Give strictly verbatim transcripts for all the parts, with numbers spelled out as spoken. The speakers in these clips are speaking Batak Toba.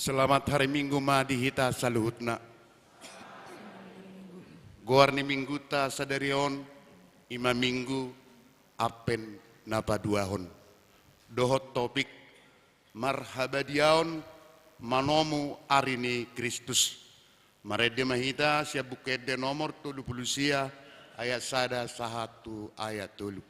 Selamat hari Minggu ma di hita saluhutna. Goar ni Mingguta sadari on, i ma Minggu Advent na paduahon. Dohot topik, marhabadiaon manomu ari ni Kristus. Marende ma hita sian Buku Ende nomor tolu pulu sia, ayat sada sahat tu ayat tolu.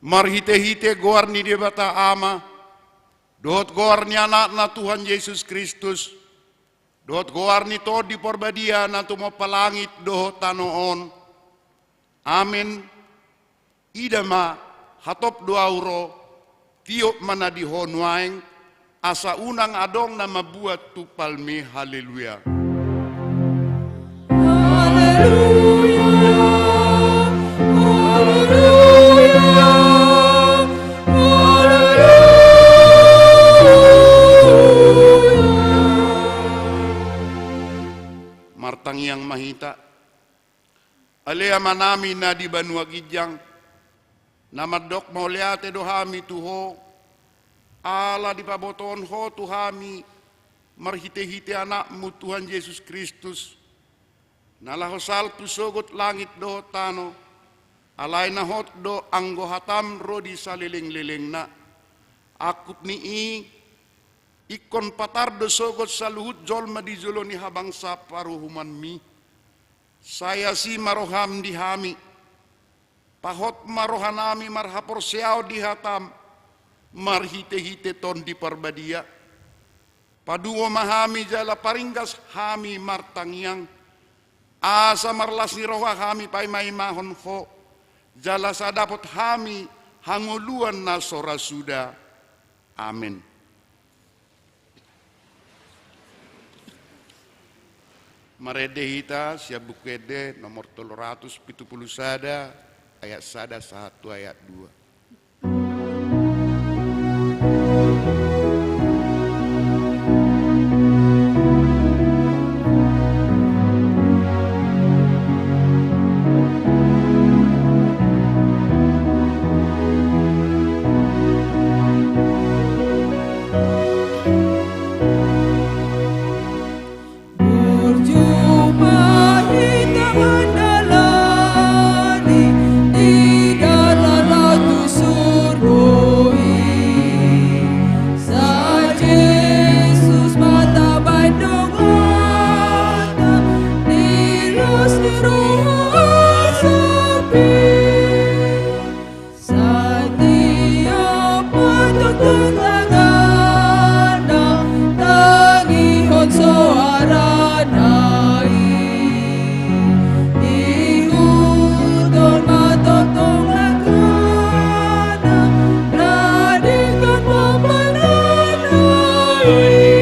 Marhitehite goar ni Debata Ama, dohot goar ni Anakna Tuhan Jesus Kristus, dohot goar ni Tondi Parbadia na tumompa langit dohot tano on. Amen. Ida ma, hatop do Ahu ro, tiop ma na di Ho nuaeng, asa unang adong na mambuat tumpalmi. Haleluya. Haleluya. Haleluya. Haleluya. Martangiang ma hita. Ale Amanami na di banua ginjang, na mandok mauliate do hami tu Ho, ala dipabotohon Ho tu hami marhitehite Anakmu Tuhan Jesus Kristus, na laho salpu sogot langit dohot tano, alai na hot do anggo hataM ro di salelenglelengna. Angkup ni i, ingkon patar do sogot saluhut jolma di jolo ni habangsa paruhumanMi. Sai asi ma rohaM di hami. Pahot ma rohanami marhaporseaon di hataM, marhitehite Tondi Parbadia. Padungo ma hami jala paringgas hami martangiang, asa marlas ni roha hami paimaimahon Ho, jala sai dapot hami hangoluan na so ra suda. Amen. Marende hita sian Buku Ende nomor tolu ratus pitu pulu sada, ayat sada sahat tu ayat dua. Burju ma hita mandalani di dalan laut tu surgo i. Sai Jesus ma tabaen donganta di las ni roha sapi. Satiap ma tongtong tanganna, tangihon soarana i. Ihuthon ma tongtong langkana, na denggan ma panana i.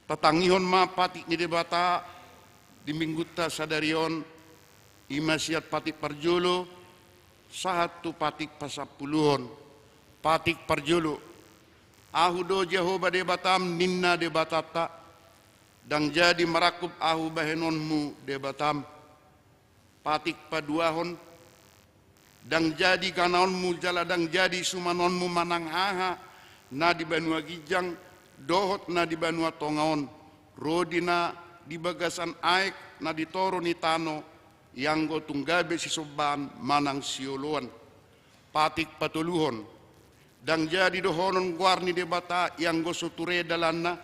Tatangihon ma patik ni Debata di minggunta sadari on, i ma sian patik parjolo sahat tu patik pasampuluhon. Patik parjolo. Ahu do Jahowa Debatam, ninna Debatanta, ndang jadi marangkup ahu bahenonmu Debatam. Patik paduahon. Ndang jadi ganaonmu jala ndang jadi sumanonmu manang aha na di banua ginjang dohot na di banua tonga on, ro di na di bagasan aek na di toru ni tano, ianggo tung gabe sisombaan manang sioloan. Patik patoluhon. Ndang jadi dohonon goar ni Debata ianggo so ture dalanna,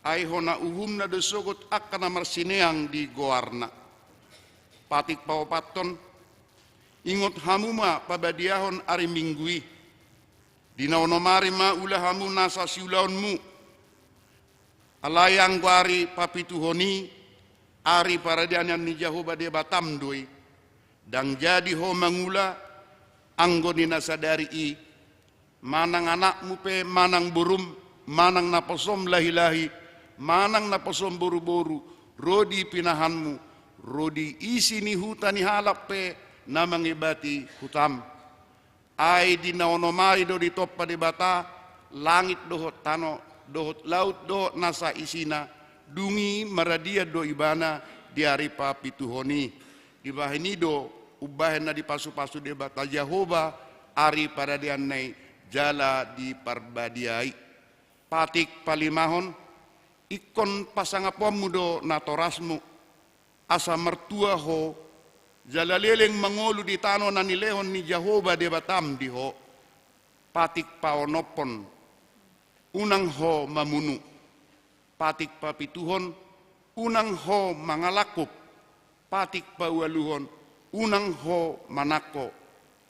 ai hona uhumna do sogot angka na marsineang di goarna. Patik paopathon. Ingot hamu ma pabadiahon ari Minggu i. Di na onom ari ma ula hamu nasa siulaonmu. Alai anggo ari papituhon i, ari paradean ni Jahowa Debatam do i. Ndang jadi ho mangula anggo di na sadari i, manang anakmu pe, manang borum, manang naposom lahilahi, manang naposom boruboru, ro di pinahanmu, ro di isi ni huta ni halak pe na mangebati hutam. Ai di na onom ari do ditompa Debata langit dohot tano, dohot laut dohot nasa isina, dung i maradian do ibana di ari papituhon i. Dibahen i do umbahen na dipasupasu Debata Jahowa ari paradeanna i jala diparbadiai. Patik palimahon. Ingkon pasangaponmu do natorasmu, asa martua ho jala leleng mangolu di tano na nilehon ni Jahowa Debatam di ho. Patik paonomhon. Unang ho mamunu. Patik papituhon. Unang ho mangalangkup. Patik paualuhon. Unang ho manangko.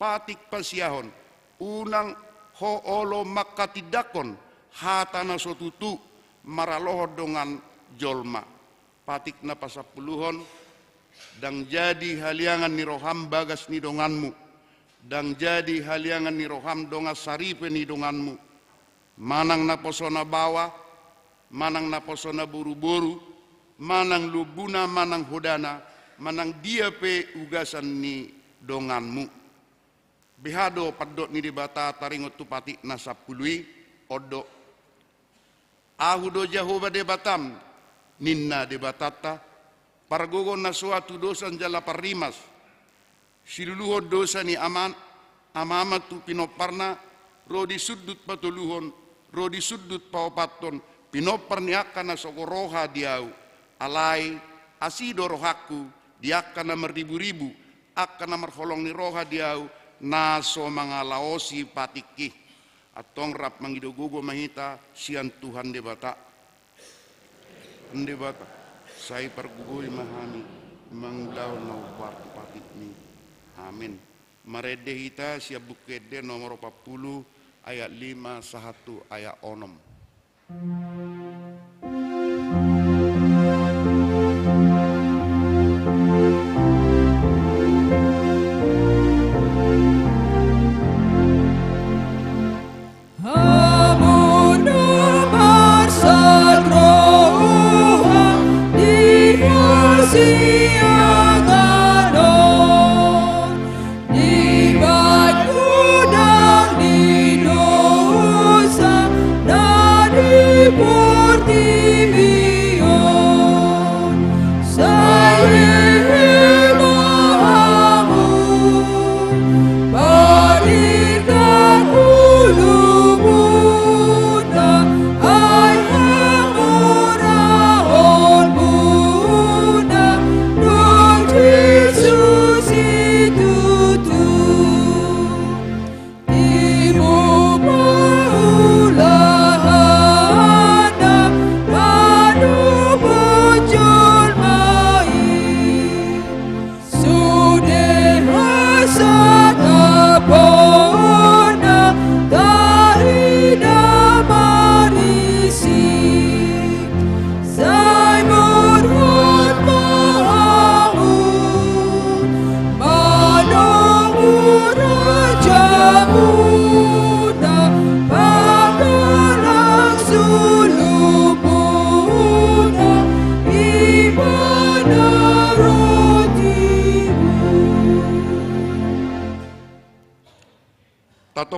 Patik pasiahon. Unang ho olo manghatindanghon hata na so tutu maralohon dongan jolma. Patik na pasampuluhon. Ndang jadi haliangan ni roham bagas ni donganmu. Ndang jadi haliangan ni roham dongan saripe ni donganmu. Manang naposona baoa, manang naposona boruboru, manang lombuna, manang hodana, manang dia pe ugasan ni donganmu. Beha do pandok ni Debata taringot tu patik na sampulu i? On do. Ahu do Jahowa Debatam, ninna Debatanta, pargogo na soat tu dosa jala parrimas. Siluluhon dosa ni ama, amama tu pinomparna, ro di sundut patoluhon, ro di sundut paopathon, pinompar ni angka na sogo roha di ahu. Alai asi do rohangku di angka na marriburibu, angka na marholong ni roha di ahu, na so mangalaosi patik i. Antong rap mangido gogo ma hita sian Tuhan Debata. Debata, sai pargogoi ma hami mangulahon na hombar tu patikmi. Amen. Marende hita sian Buku Ende nomor opat pulu ayat lima sahat tu ayat onom.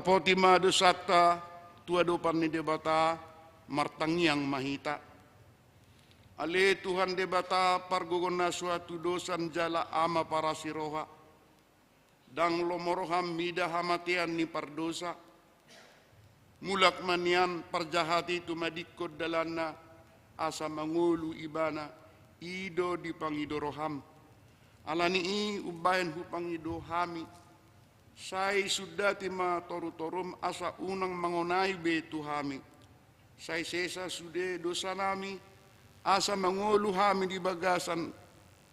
Oti ma dosanta tu adopan ni Debata, martangiang ma hita. Ale Tuhan Debata, pargogo na so hatudosan jala Ama parasi roha, ndang lomo roham mida hamatean ni pardosa. Mulak ma nian parjahat i tumadingkon dalanna, asa mangolu ibana, i do dipangido roham. Ala ni i umbahen hupangido hami, sai sundati ma torutorum asa unang mangonai be tu hami. Sai sesa sude dosanami, asa mangolu hami di bagasan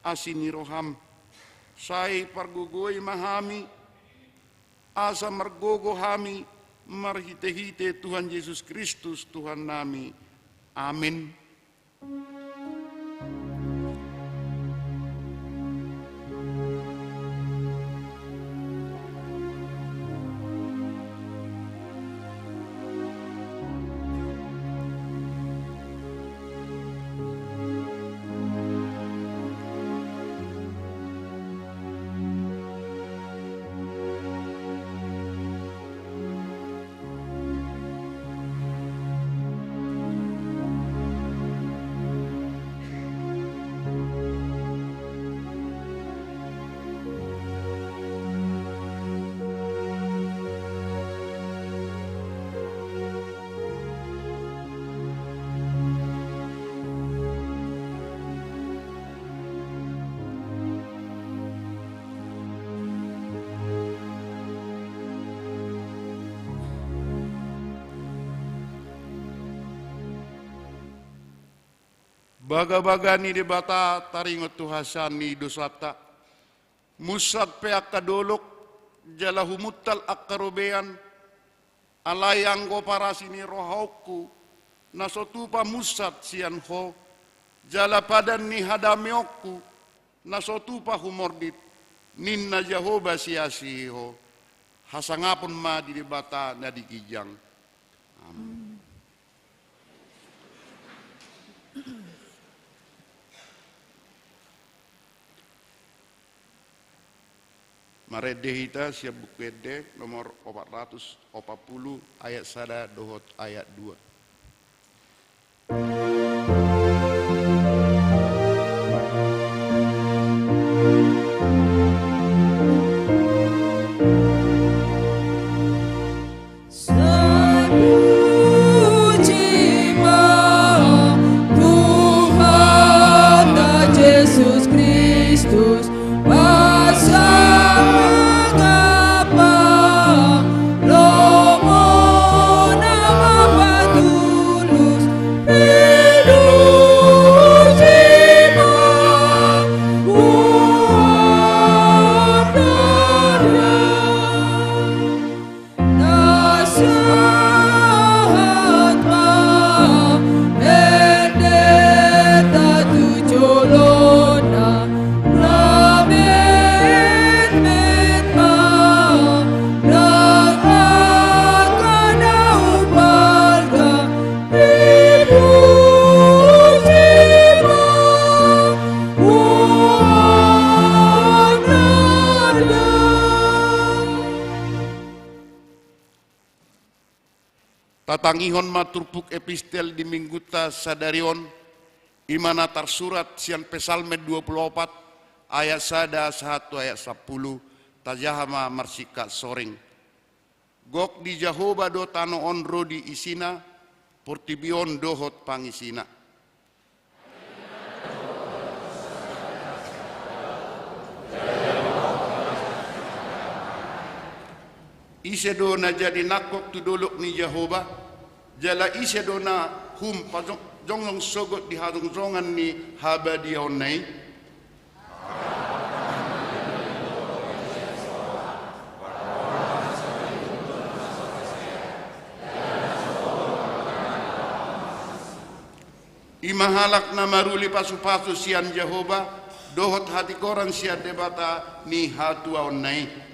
asi ni roham. Sai pargogoi ma hami, asa margogo hami marhitehite Tuhan Jesus Kristus Tuhannami. Amen. Bagabaga ni Debata taringot tu hasesaan ni dosanta. Munsat pe angka dolok, jala humuntal angka robean, alai anggo parasi ni rohaonku, na so tupa munsat sian Ho, jala padan ni hadameonku, na so tupa humordit, ninna Jahowa siasi Ho. Hasangapon ma di Debata na di ginjang. Amen. Marende hita sian Buku Ende nomor opat ratus opat pulu, ayat sada dohot ayat dua. Sai puji ma Tuhanta Jesus Kristus, pasangap ma lomo na mapatulus, pinuji ma Tuhanta. Na sahat ma endenta tu jolona, na metmet ma nang angka na umbalga, dipuji ma Tuhanta. Tatangihon ma turpuk epistel di Minggunta sadari on, i ma na tarsurat sian Psalmen dua pulu opat, ayat sada sahat tu ayat sampulu, tajaha ma marsingkat soring. Gok ni Jahowa do tano on ro di isina, portibi on dohot pangisina. Ise do na jadi nangkok tu dolok ni Jahowa, jala ise do na humpajongjong sogot di hajongjongan ni habadiaonna i? I ma halak na maruli pasupasu sian Jahowa, dohot hatigoran sian Debata ni hatuaonna i.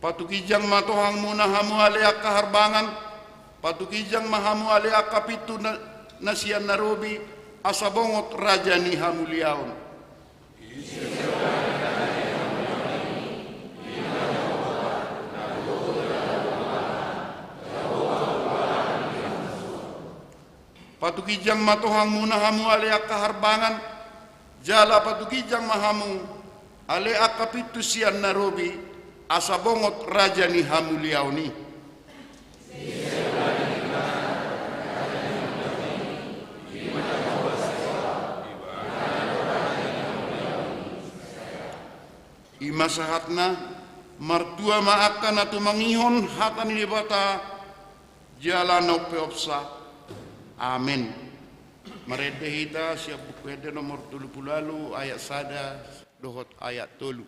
Patukinjang ma tohangmuna hamu ale angka harbangan, patukinjang ma hamu ale angka pintu na, na sian na robi, asa bongot raja ni hamuliaon. Patukinjang ma Tuhanmuna hamu ale angka harbangan, jala patukinjang ma hamu ale angka pintu sian na robi, asa bongot raja ni hamuliaon i. I ma sahatna, martua ma angka na tumangihon hata ni Debata, jala na umpeopsa. Amen. Marende hita sian Buku Ende nomor tolu pulu ualu, ayat sada dohot ayat tolu.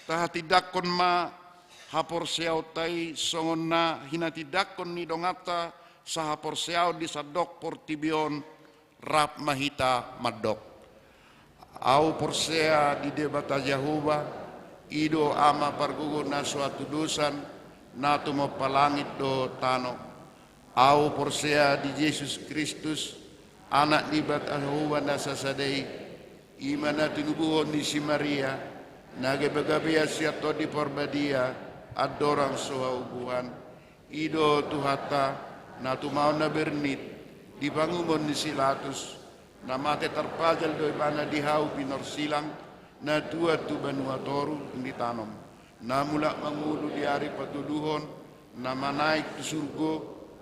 Tahatindangkon ma haporseaonta i songon na hinatindangkon ni donganta sahaporseaon di sandok portibi on. Rap ma hita mandok. Ahu porsea di Debata Jahowa, i do Ama pargogo na so hatudosan, na tumompa langit dohot tano. Ahu porsea di Jesus Kristus, Anak ni Debata Jahowa na sasada i, i ma na tinubuhon ni si Maria, na gabegabea sian Tondi Parbadia, andorang so haubuan. I do Tuhanta, na tumaon na bernit, di pangumon ni si Latus, na mate tarpajal do ibana di hau pinorsilang, na tuat tu banua toru ditanom, na mulak mangolu di ari patoluhon, na manaek tu surgo,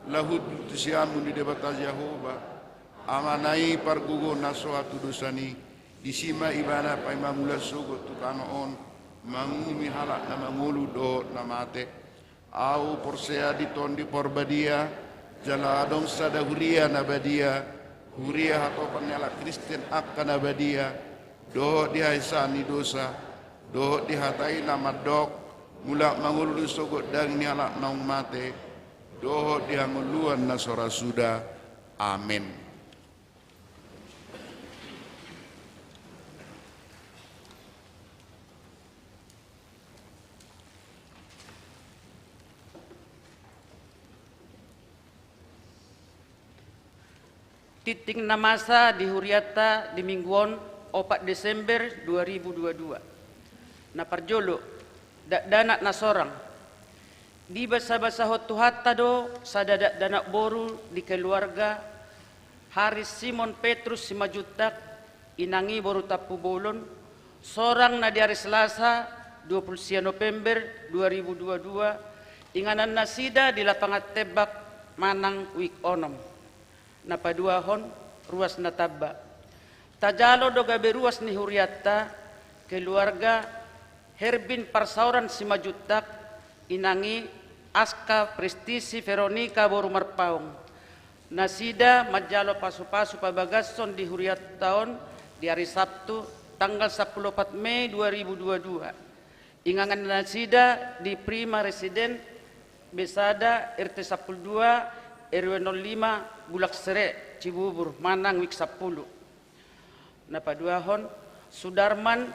laho hundul tu siamun ni Debata Jahowa, Amana i pargogo na so hatudosan i, disi ma ibana paima mulak sogot tu tano on, manguhumi halak na mangolu dohot na mate. Ahu porsea di Tondi Parbadia, jala adong sada huria na badia, huria hatopan ni halak Kristen angka na badia, dohot di hahisaan ni dosa, dohot di hata i na mandok, mulak mangolu do sogot daging ni halak naung mate, dohot di hangoluan na so ra suda. Amen. Tingting na masa di hurianta di minggu on, opat Desember dua ribu dua dua. Na parjolo, dakdanak na sorang. Dibasabasahon Tuhanta do sada dakdanak boru di keluarga Haris Simon Petrus Simanjuntak, inang i boru Tampubolon, sorang na di ari Selasa, dua pulu sia November dua ribu dua dua, inganan nasida di Lapangan Tembak, Manang, Wik onom. Na paduahon, ruas na tamba. Tajalo do gabe ruas ni hurianta, keluarga Herbin Parsaoran Simanjuntak, inang i Aska Prestisi Veronika boru Marpaung. Nasida manjalo pasupasu pabagashon di hurianta on di ari Sabtu, tanggal sampulu opat Mei dua ribu dua dua. Inganan nasida di Prima Resident B sada, R T sampulu dua, R W nol lima, Bulak Sere, Cibubur, Manang, Wik sampulu. Na paduahon, Sudarman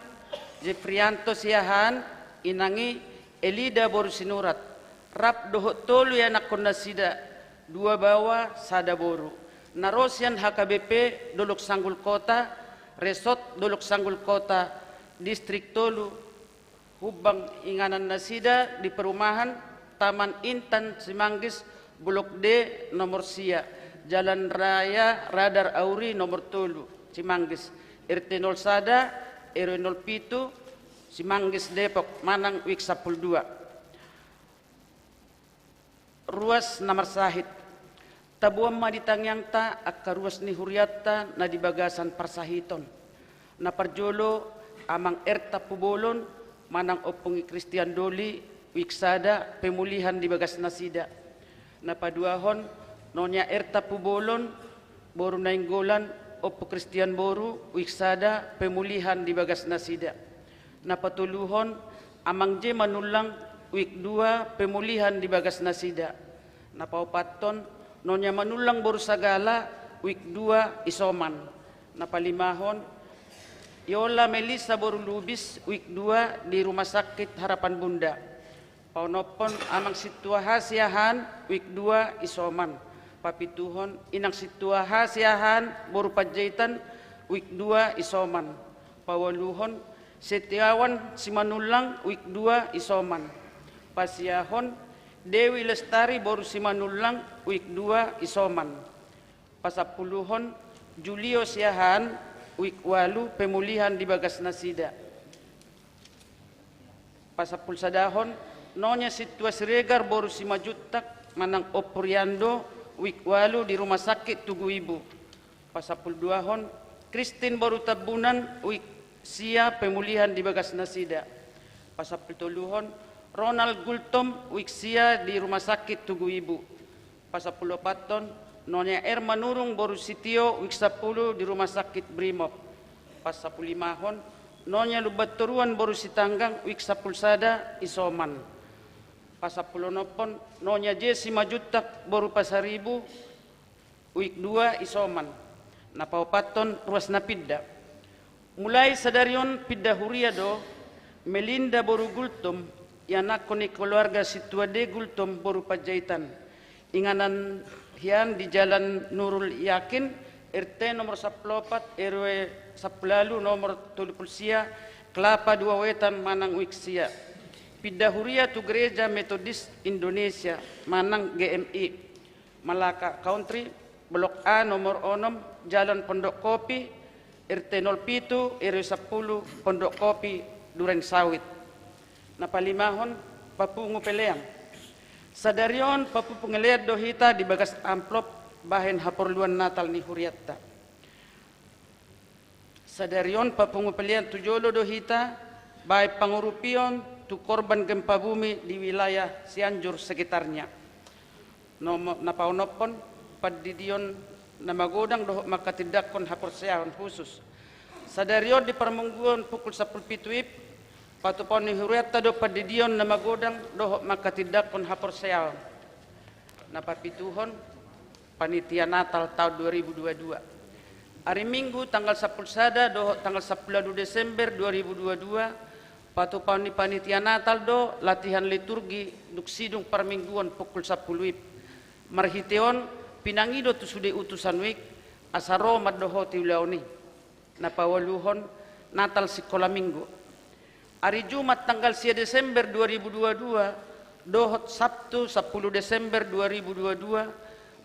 Jefrianto Siahaan, inang i Elida boru Sinurat, rap dohot tolu ianakhon nasida, dua baoa, sada boru. Na ro sian H K B P Dolok Sanggul Kota, Resort Dolok Sanggul Kota, Distrik tolu, Humbang. Inganan nasida di perumahan Taman Intan Simanggis, Blok D, nomor sia, Jalan Raya Radar Auri nomor tolu, Simanggis, R T nol sada, R W nol pitu, Simanggis, Depok, Manang, Wik sampulu dua. Ruas na marsahit. Taboan ma di tangiangta angka ruas ni hurianta na di bagasan parsahiton. Na parjolo, Amang R Tampubolon manang Ompung i Kristian Doli, Wik sada, pemulihan di bagas nasida. Na paduahon, Nonya R Tampubolon boru Nainggolan, Ompu Kristian boru, Wik sada, pemulihan di bagas nasida. Na patoluhon, Amang J Manullang, Wik dua, pemulihan di bagas nasida. Na paopathon, Nonya Manullang boru Sagala, Wik dua, isoman. Na palimahon, Yola Melisa boru Lubis, Wik dua, di Rumah Sakit Harapan Bunda. Paonomhon, Amang Sintua H Siahaan, Wik dua, isoman. Papituhon, Inang Sintua H Siahaan boru Panjaitan, Wik dua, isoman. Paualuhon, Setiawan Simanullang, Wik dua, isoman. Pasiahon, Dewi Lestari boru Simanullang, Wik dua, isoman. Pasampuluhon, Julio Siahaan, Wik ualu, pemulihan di bagas nasida. Pasampulusadahon, Nonya Sintua Siregar boru Simanjuntak manang Ompu Riando, Wik ualu, di Rumah Sakit Tugu Ibu. Pasampuluduahon, Kristin boru Tambunan, Wik sia, pemulihan di bagas nasida. Pasampulutoluhon, Ronald Gultom, Wik sia, di Rumah Sakit Tugu Ibu. Pasampuluopathon, Nonya R Manurung boru Sitio, Wik sampulu, di Rumah Sakit Brimob. Pasampululimahon, Nonya Lumbantoruan boru Sitanggang, Wik sampulu sada, isoman. Pasampuluonomhon, Nonya J Simanjuntak boru Pasaribu, Wik dua, isoman. Na paopathon, ruas na pinda. Mulai sadari on pinda huria do Melinda boru Gultom, ianakhon ni keluarga Sintua D Gultom boru Panjaitan. Inganan hian di Jalan Nurul Yakin, R T nomor sampulu opat, R W sampulu ualu, nomor tolu pulu sia, Kelapa Dua Wetan manang Wik sia. Pinda huria tu Gereja Metodis Indonesia manang G M I. Malaka Country, Blok A nomor onom, Jalan Pondok Kopi, R T nol pitu, R W sampulu, Pondok Kopi, Duren Sawit. Na palimahon, papungu pelean. Sadari on papungu pelean do hita di bagas amplop bahen haporluan Natal ni hurianta. Sadari on papungu pelean tu jolo do hita bahen pangurupion tu korban gempa bumi di wilayah Cianjur sekitarnya. Nomo-, na paonomhon, pandidion na magodang dohot mangkatindangkon haporseaon khusus. Sadari on di parmingguon pukul sampulu pitu I P, patupaon ni hurianta do pandidion na magodang dohot mangkatindangkon haporseaon. Na papituhon, Panitia Natal taon dua ribu dua dua. Ari Minggu tanggal sampulu sada dohot tanggal sampulu ualu Desember dua ribu dua dua, patupaon ni Panitia Natal do latihan liturgi dung sidung parmingguon pukul sampulu I P. Marhite on, pinangido tu sude utusan wik, Asa ro mandohoti ulaon i. Na paualuhon, Natal sikola Minggu. Ari Jumat tanggal sia Desember dua ribu dua dua dohot Sabtu sampulu Desember dua ribu dua dua,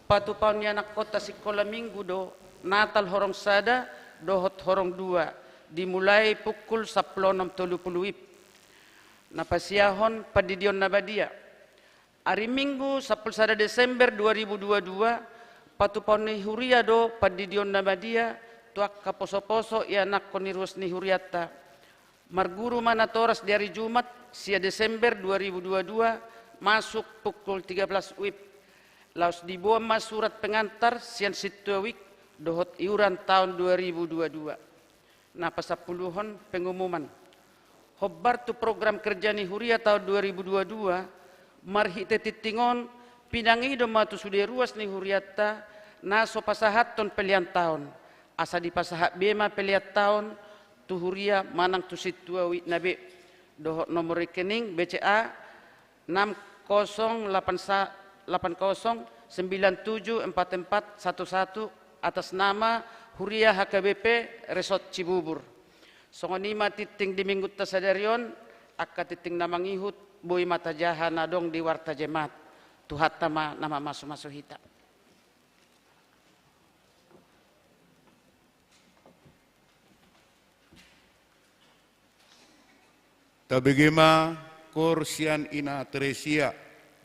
patupaon ni anakkonta sikola Minggu do Natal horong sada dohot horong dua, dimulai pukul sampulu onom tolu pulu W I B. Na pasiahon, Pandidion na Badia. Ari Minggu sampulu sada Desember dua ribu dua dua, patupaon ni huria do Pandidion na Badia tu angka posoposo ianakhon ni ruas ni hurianta. Marguru ma natoras di ari Jumat sia Desember dua ribu dua dua, masuk pukul tiga belas W I B. Laos diboan ma surat pengantar sian sintua wijk dohot iuran taon dua ribu dua dua. Na pasampuluhon, pengumuman. Hombar tu program kerja ni huria taon dua ribu dua dua, marhite tingting on, pinangido ma tu sude ruas ni hurianta na so pasahathon pelean taon, asa dipasahat be ma pelean taon tu huria manang tu sintua wijk na be, dohot nomor rekening B C A enam kosong delapan sa-, delapan kosong sembilan tujuh empat empat satu satu, atas nama Huria H K B P Resort Cibubur. Songon i ma tingting di Minggunta sadari on, angka tingting na mangihut boi ma tajaha na adong di Warta Jemaat. Tuhanta ma na mamasumasu hita. Tabege ma koor sian Ina Teresia,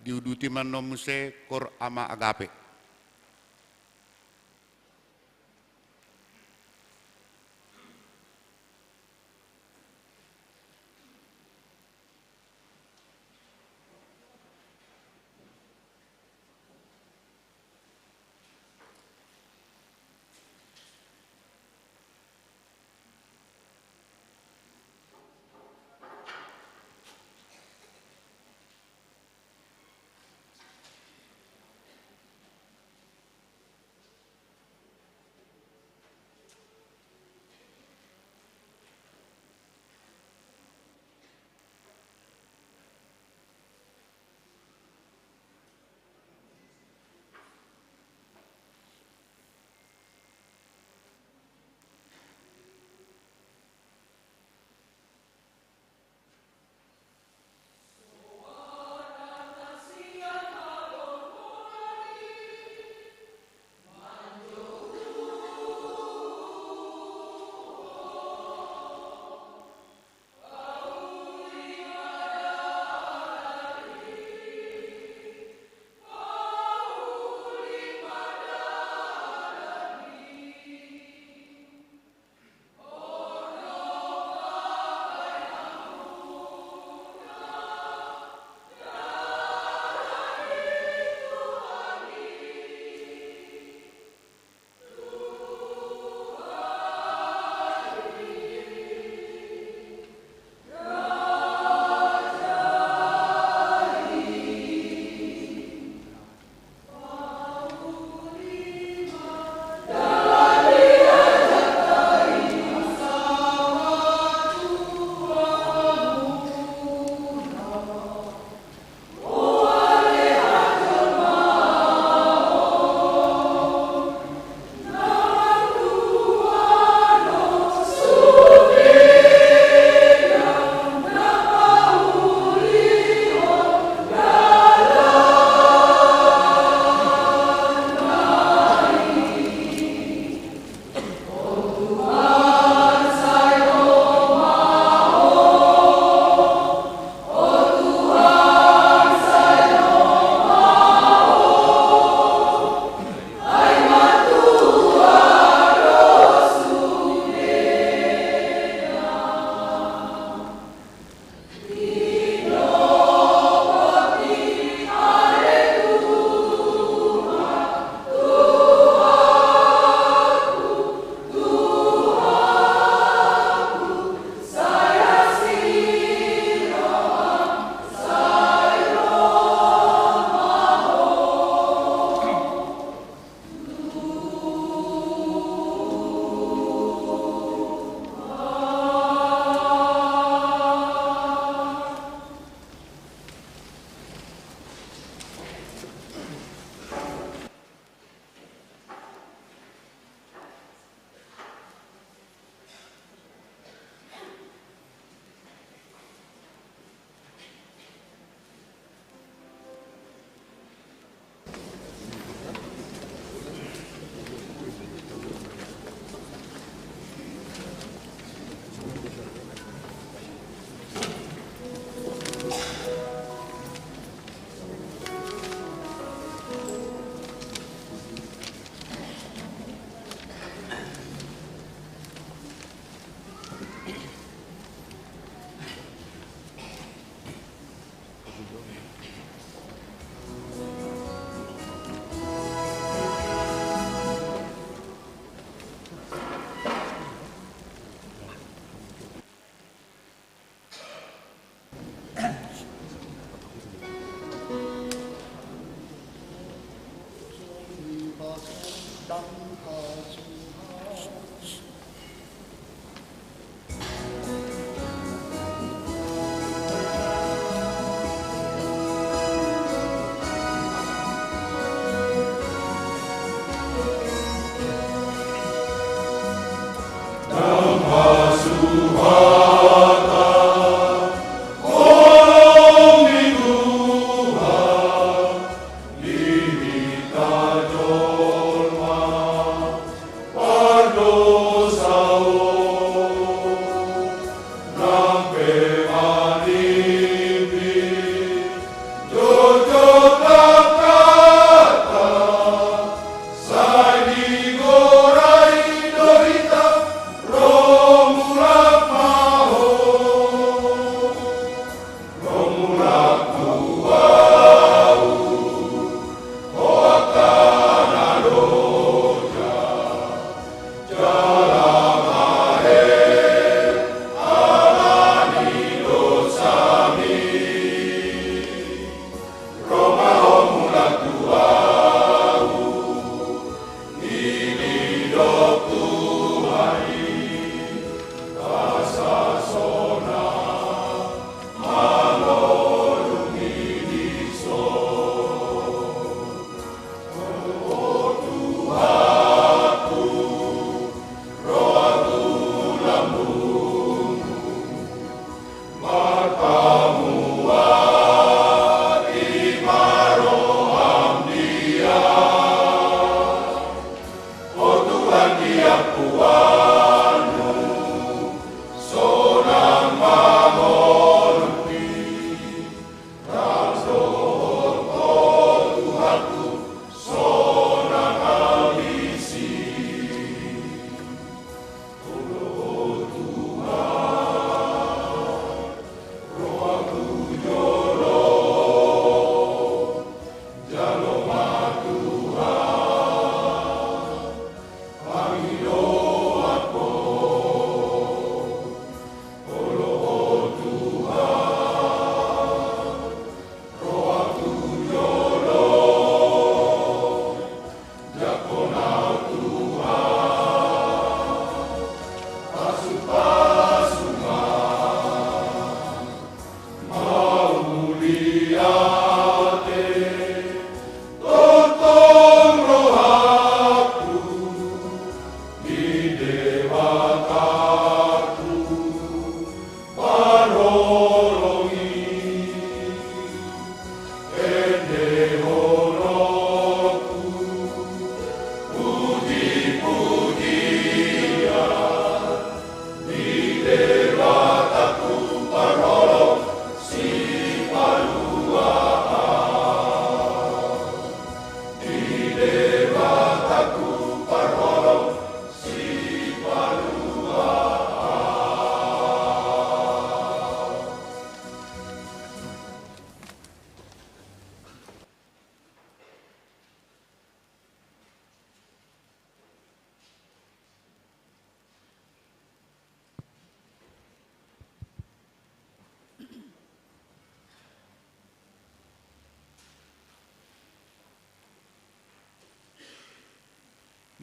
diuduti ma annon muse koor Ama Agape.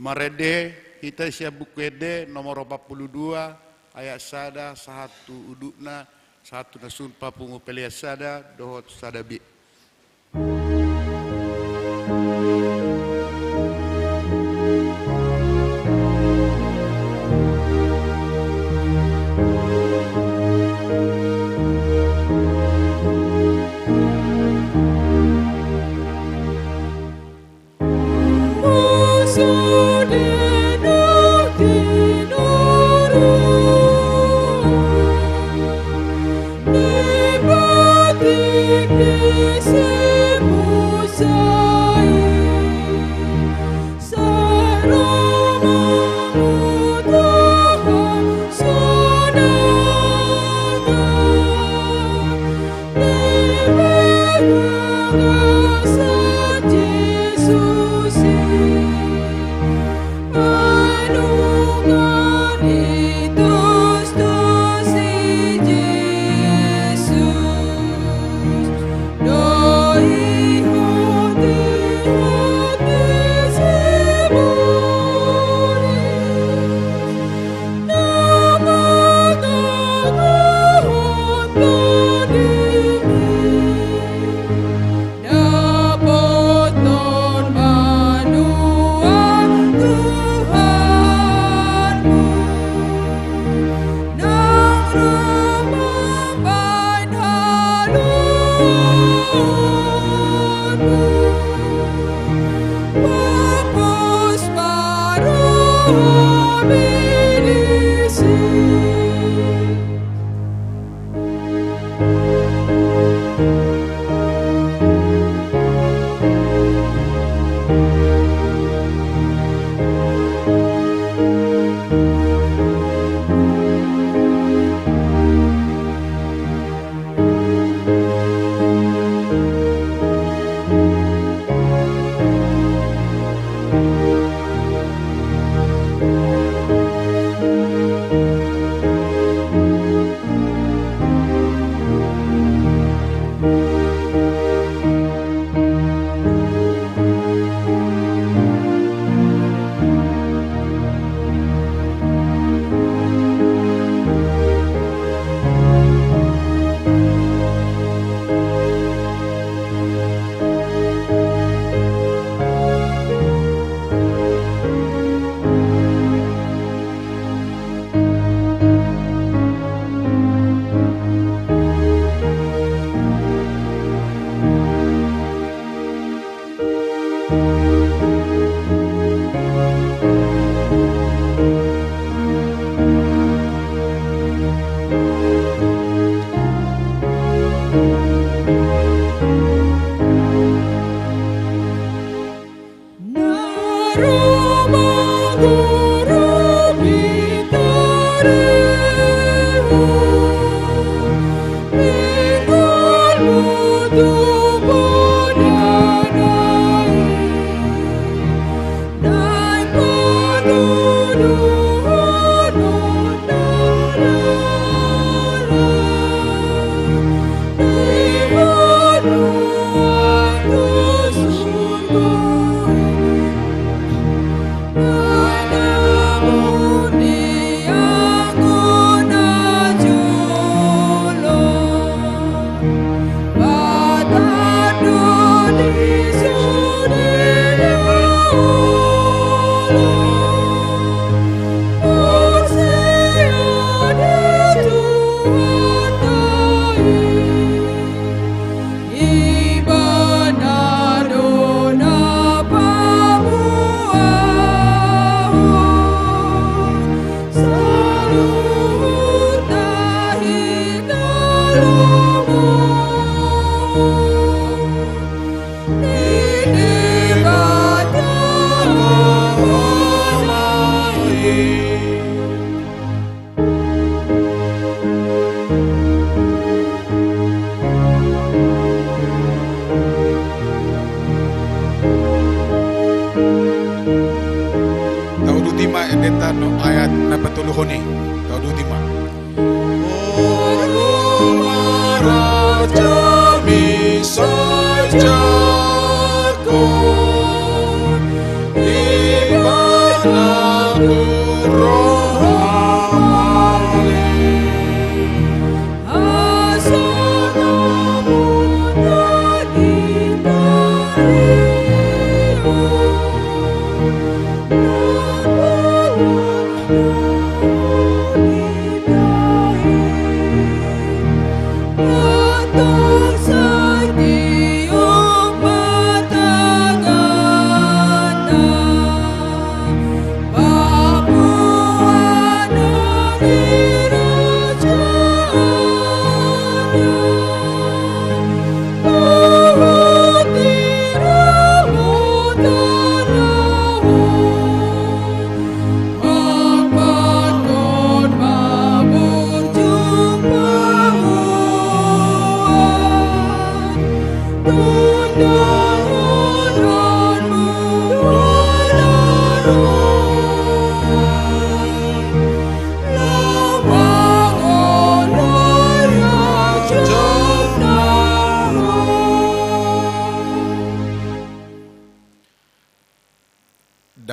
Marende hita sian Buku Ende nomor opat pulu dua, ayat sada sahat tu udutna, sahat tu na sun papungu pelean sada dohot sada B.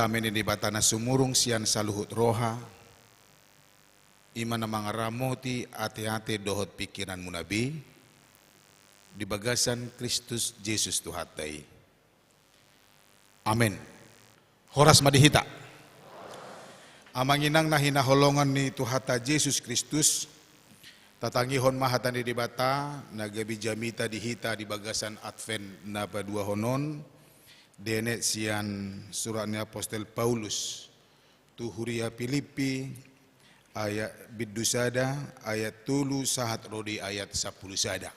Dame ni Debata na sumurung sian saluhut roha, i ma na mangaramoti ateate dohot pingkiranmuna be, di bagasan Kristus Jesus Tuhanta i. Amen. Horas ma di hita. Amang inang na hinaholongan ni Tuhanta Jesus Kristus, tatangihon ma hata ni Debata na gabe jamita di hita di bagasan Advent na paduahon on, dienet sian surat ni apostel Paulus tu huria Pilippi, ayat bindu sada, ayat tolu sahat ro di ayat sampulu sada.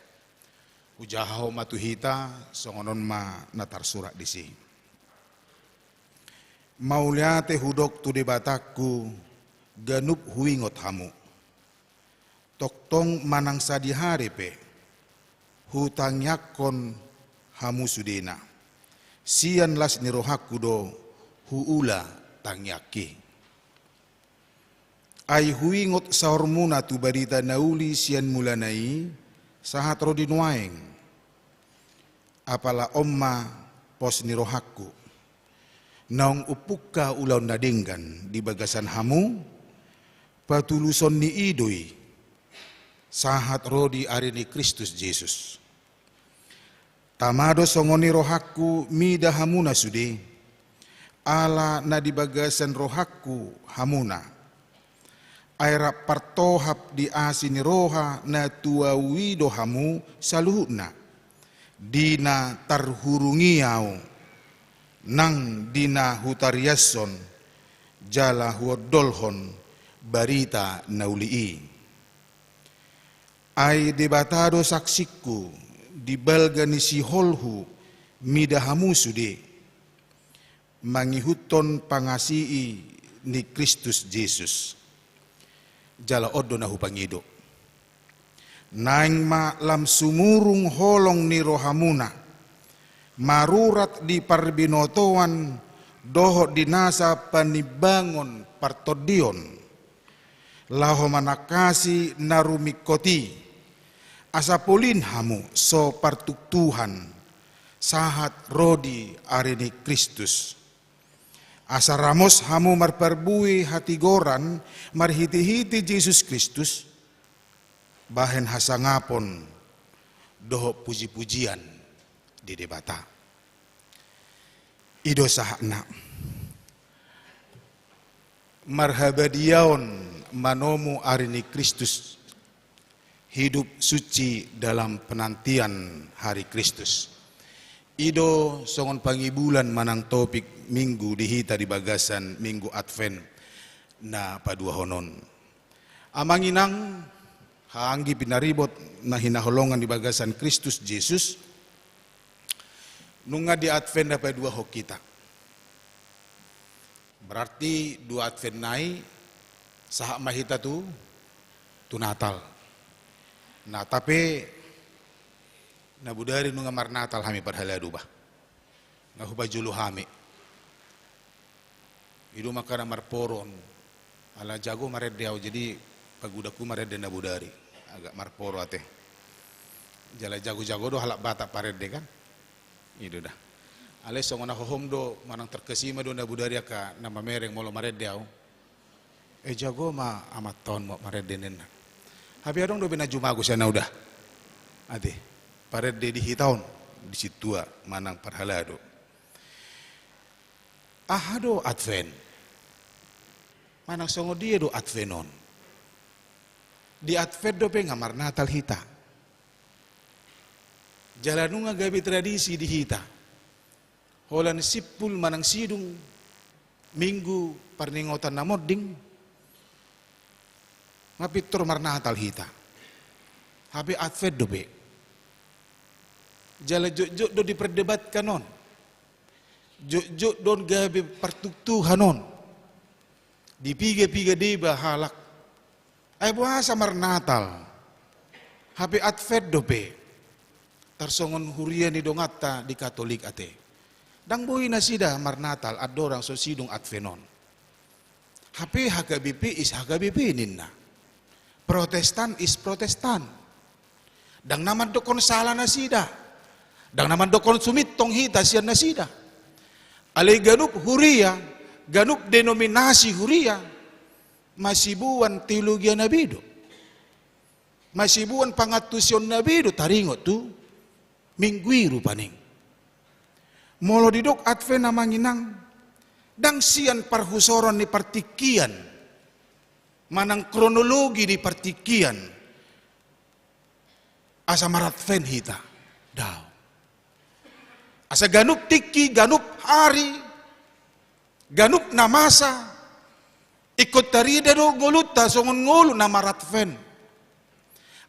Hujahahon ma tu hita, songon on ma na tarsurat disi. Mauliate hudok tu Debatangku, ganup huingot hamu. Tongtong manang sadihari pe, hutangiangkon hamu sudena. Sian las ni rohangku do huula tangiangki. Ai huingot saormuna tu barita na uli sian mulana i, sahat ro di nuaeng. Apala on ma pos ni rohangku. Naung umpungka ulaon na denggan di bagasan hamu, patuluson ni i do i, sahat ro di ari ni Kristus Jesus. Tama do songon i rohangku mida hamuna sude, ala na di bagasan rohangku hamuna. Ai rap partohap di asi ni roha na tu ahu i do hamu saluhutna. Di na tarhurungi ahu, nang di na hutariashon, jala huondolhon barita na uli i. Ai Debata do saksingku di balga ni siholhu mida hamu sude, mangihuthon pangasii ni Kristus Jesus. Jala on do na hupangido. Naeng ma lam sumurung holong ni rohamuna, marurat di parbinotoan dohot di nasa panimbangon partondion. Laho manangkasi na rumingkot i, asa polin hamu so partuktuhan, sahat ro di ari ni Kristus. Asa ramos hamu marparbue hatigoran marhitehite Jesus Kristus, bahen hasangapon dohot pujipujian di Debata. I do sahatna. Marhabadiaon manomu ari ni Kristus, hidup suci dalam penantian hari Kristus. I do songon pangibulan manang topik minggu di hita di bagasan minggu Advent na paduahon on. Amang inang, haha anggi pinaribot na hinaholongan di bagasan Kristus Jesus, nunga di Advent na paduahon hita. Berarti dua Advent nai sahat ma hita tu, tu Natal. Nah, tapi na bodari nunga marnatal hami parhalado bah. Nga hupajolo hami. I do makana marporo on. Ala jago marende ahu, jadi pagudangku marende na bodari. Agak marporo ate. Jala jago-jago do halak Batak parende kan. I do da. Alai songon na hohom do manang terkesima do na bodari angka na mamereng molo marende ahu. E jago ma amanta on ma marende ninna. Hape adong dope na jumago sian ahu da. Ate, parende di hita on, di sintua manang parhalado. Aha do Advent? Manang songon dia do Advent on? Di Advent dope nga marnatal hita. Jala nunga gabe tradisi di hita. Holan simpul manang sidung minggu parningotan na monding, nga pintor marnatal hita. Hape Advent dope. Jala jotjot do diperdebatkan on. Jotjot do on gabe partuktuhan on. Di piga-piga deba halak. Ai boasa marnatal? Hape Advent dope. Tarsongon huria ni donganta di Katolik ate. Ndang boi nasida marnatal andorang so sidung Advent on. Hape H K B P is H K B P ninna. Protestan is Protestan. Ndang na mandokkon sala nasida. Ndang na mandokkon sumintong hita sian nasida. Alai ganup huria Ganup denominasi huria masiboan teologia na be do, masiboan pangantusion na be do taringot tu Minggu i rupani. Molo didok Advent, amang inang, ndang sian parhusoron ni partingkian manang kronologi ni partingkian asa maradvent hita. Daong. Asa ganup tingki, ganup ari, ganup na masa ingkon tarida do ngolunta songon ngolu na maradvent.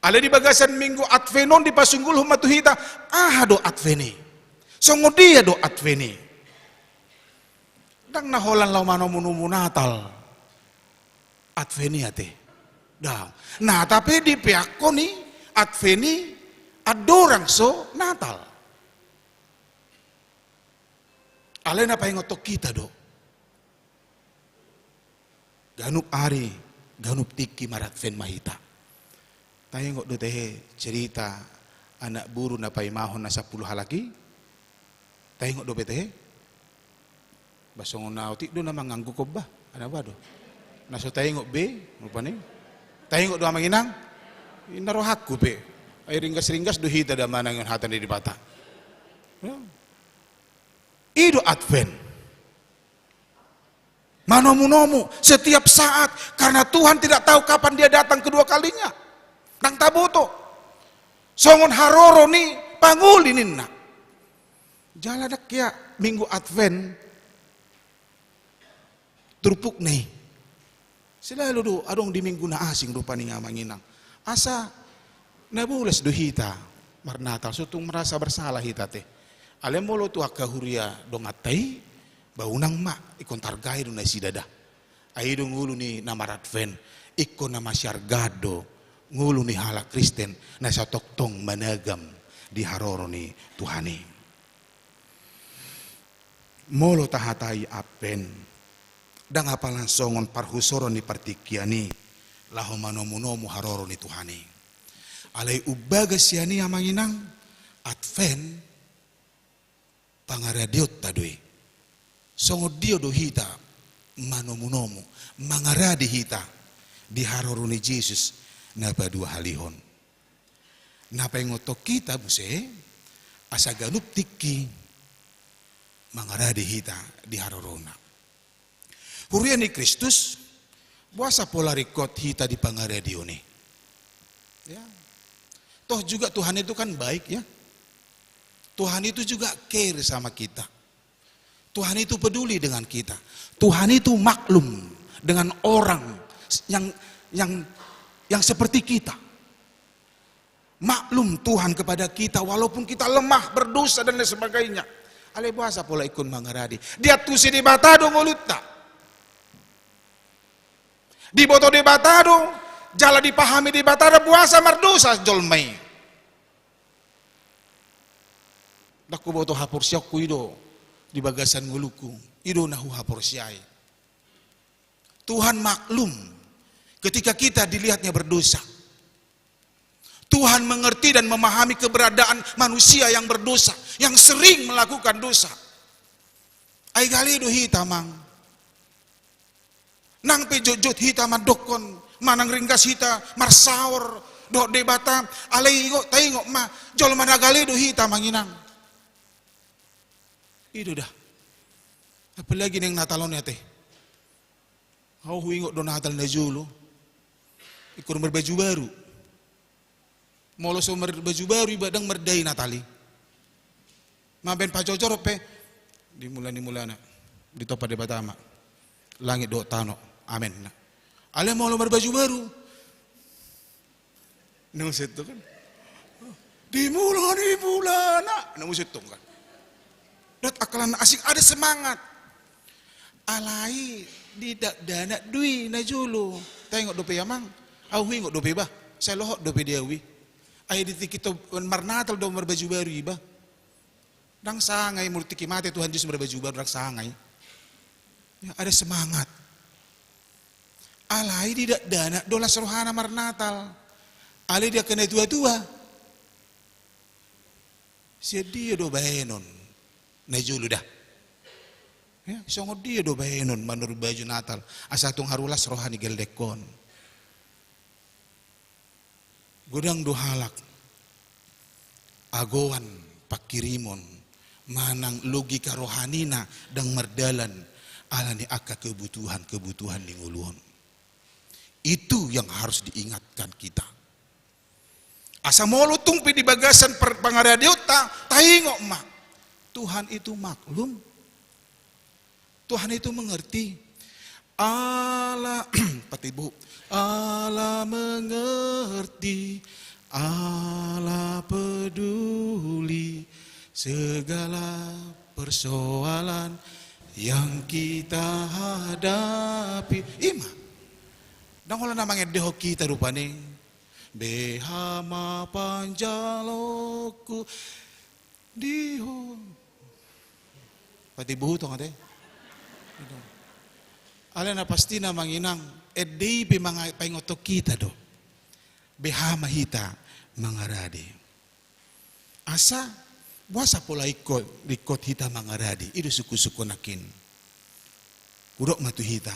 Alai di bagasan Minggu Advent on dipasunggulhon ma tu hita, aha do Advent i? Songon dia do Advent i? Ndang na holan laho manomunomu Natal Advent i ate. Daong. Na, tapi dipeakhon i Advent i andorang so Natal. Alai na paingothon hita do, ganup ari, ganup tingki maradvent ma hita. Taingot do tehe cerita anak boru na paimahon na sampulu halak i? Taingot dope tehe? Bah, songon na otik do na mangangguk on bah, anak boru do. Na so taingot be rupani. Taingot do, amang inang? Inna rohangku pe. Ai ringgas-ringgas do hita da manangihon hata ni Debata. Ya. I do Advent. Manomunomu setiap saat, karena Tuhan tidak tahu kapan dia datang kedua kalinya. Ndang taboto. Songon haroro ni pangoli ninna. Jala ndang hea Minggu Advent turpukna i. Selalu do adong di Minggu na asing rupani, amang inang. Asa na bolas do hita marnatal, so tung merasa bersalah hita ate. Alai molo tu angka huria donganta i, ba unang ma ingkon targai do nasida da. Ai i do ngolu ni na maradvent, ingkon na masiargaan do ngolu ni halak Kristen na satongtong managam di haroro ni Tuhan i. Molo tahatai Advent, ndang apala songon parhusoron ni partingkian i laho manomunomu haroro ni Tuhan i. Alai umbagas sian i, amang inang, Advent pangaradeonta do i. Songon dia do hita manomunomu, mangarade hita di haroro ni Jesus na paduahalihon? Na paingothon hita muse, asa ganup tingki mangarade hita di harorona. Huria ni Kristus, boasa pola ringkot hita di pangaradeon i? Ya. Toh juga Tuhan itu kan baik, ya. Tuhan itu juga care sama kita. Tuhan itu peduli dengan kita. Tuhan itu maklum dengan orang yang yang yang seperti kita. Maklum Tuhan kepada kita, walaupun kita lemah, berdosa, dan lain sebagainya. Alai boasa pola ingkon mangarade? Diantusi Debata do ngolunta. Diboto Debata do, jala dipahami Debata do, boasa mardosa jolma i. Ndang huboto haporseaonku i do di bagasan ngolungku, i do na huhaporseai. Tuhan maklum ketika kita dilihatnya berdosa. Tuhan mengerti dan memahami keberadaan manusia yang berdosa, yang sering melakukan dosa. Ai gale do hita, amang. Nang pe jotjot hita mandokkon, manang ringgas hita marsaor dohot Debata, alai ingot, taingot ma, jolma na gale do hita, amang inang. I do da. Apalagi naeng Natal on ate. Au huingot do Natal na jolo. Ingkon marbaju baru. Molo so marbaju baru iba, ndang mardai Natal i. Mambaen pajojor pe. Di mula ni mulana. Ditompa Debata ma langit dohot tano. Amen. Nah. Alai molo marbaju baru. Na muse tong kan. Di mula ni mulana. Na muse tong kan. Dohot angka na asing, ada semangat. Alai didakdanak do i na jolo. Taingot dope, amang? Au huingot dope, bah. Sai lohot dope di au i. Ai di tingki tu marnatal do marbaju baru iba. Ndang sanga i molo tingki mate Tuhan Jesus marbaju baru, ndang sanga i. Ya, ada semangat. Alai didakdanak do las rohana marnatal. Alai di angka na tuatua, sian dia do baenon na jolo da? Ya, songon dia do baenon manurut baju Natal, asa tung harulas roha ni geldekkon. Godang do halak agoan pangkirimon manang logika rohanina ndang mardalan ala ni angka kebutuhan-kebutuhan ni ngolu on. Itu yang harus diingatkan kita. Asa molo tung pe di bagasan per-, pangaradeonta, taingot ma. Tuhan itu maklum. Tuhan itu mengerti. Allah, patibu. Allah mengerti. Allah peduli segala persoalan yang kita hadapi. Ima. Ndang holan na mangendehon hita rupani. Beha ma panjaloku di ho. Patibu tong ate. Alai na pasti na manginang, ende i pe manga-, paingothon hita do. Beha ma hita mangarade. Asa, boasa pola ingkon, ingkon hita mangarade, i do sungkun-sungkun nangkin. Hudok ma tu hita.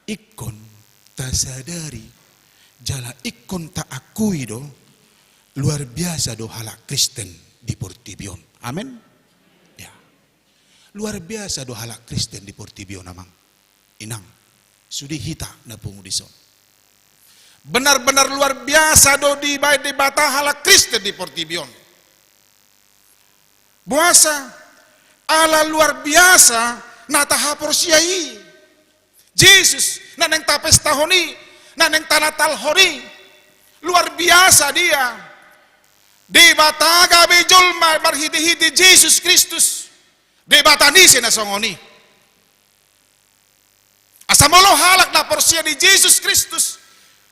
Ingkon tasadari, jala ingkon taakui do, luar biasa do halak Kristen di portibi on. Amen? Ya. Luar biasa do halak Kristen di portibi on, amang. Inang, sude hita na pungu dison. Benar-benar luar biasa do dibaen Debata halak Kristen di portibi on. Boasa? Ala luar biasa na tahaporseai. Jesus, na naeng tapestahon i, na naeng tanatalhon i. Luar biasa dia. Debata gabe jolma marhite-hite Jesus Kristus. Debata ni ise na songon i. Asa molo halak na porsea di Jesus Kristus,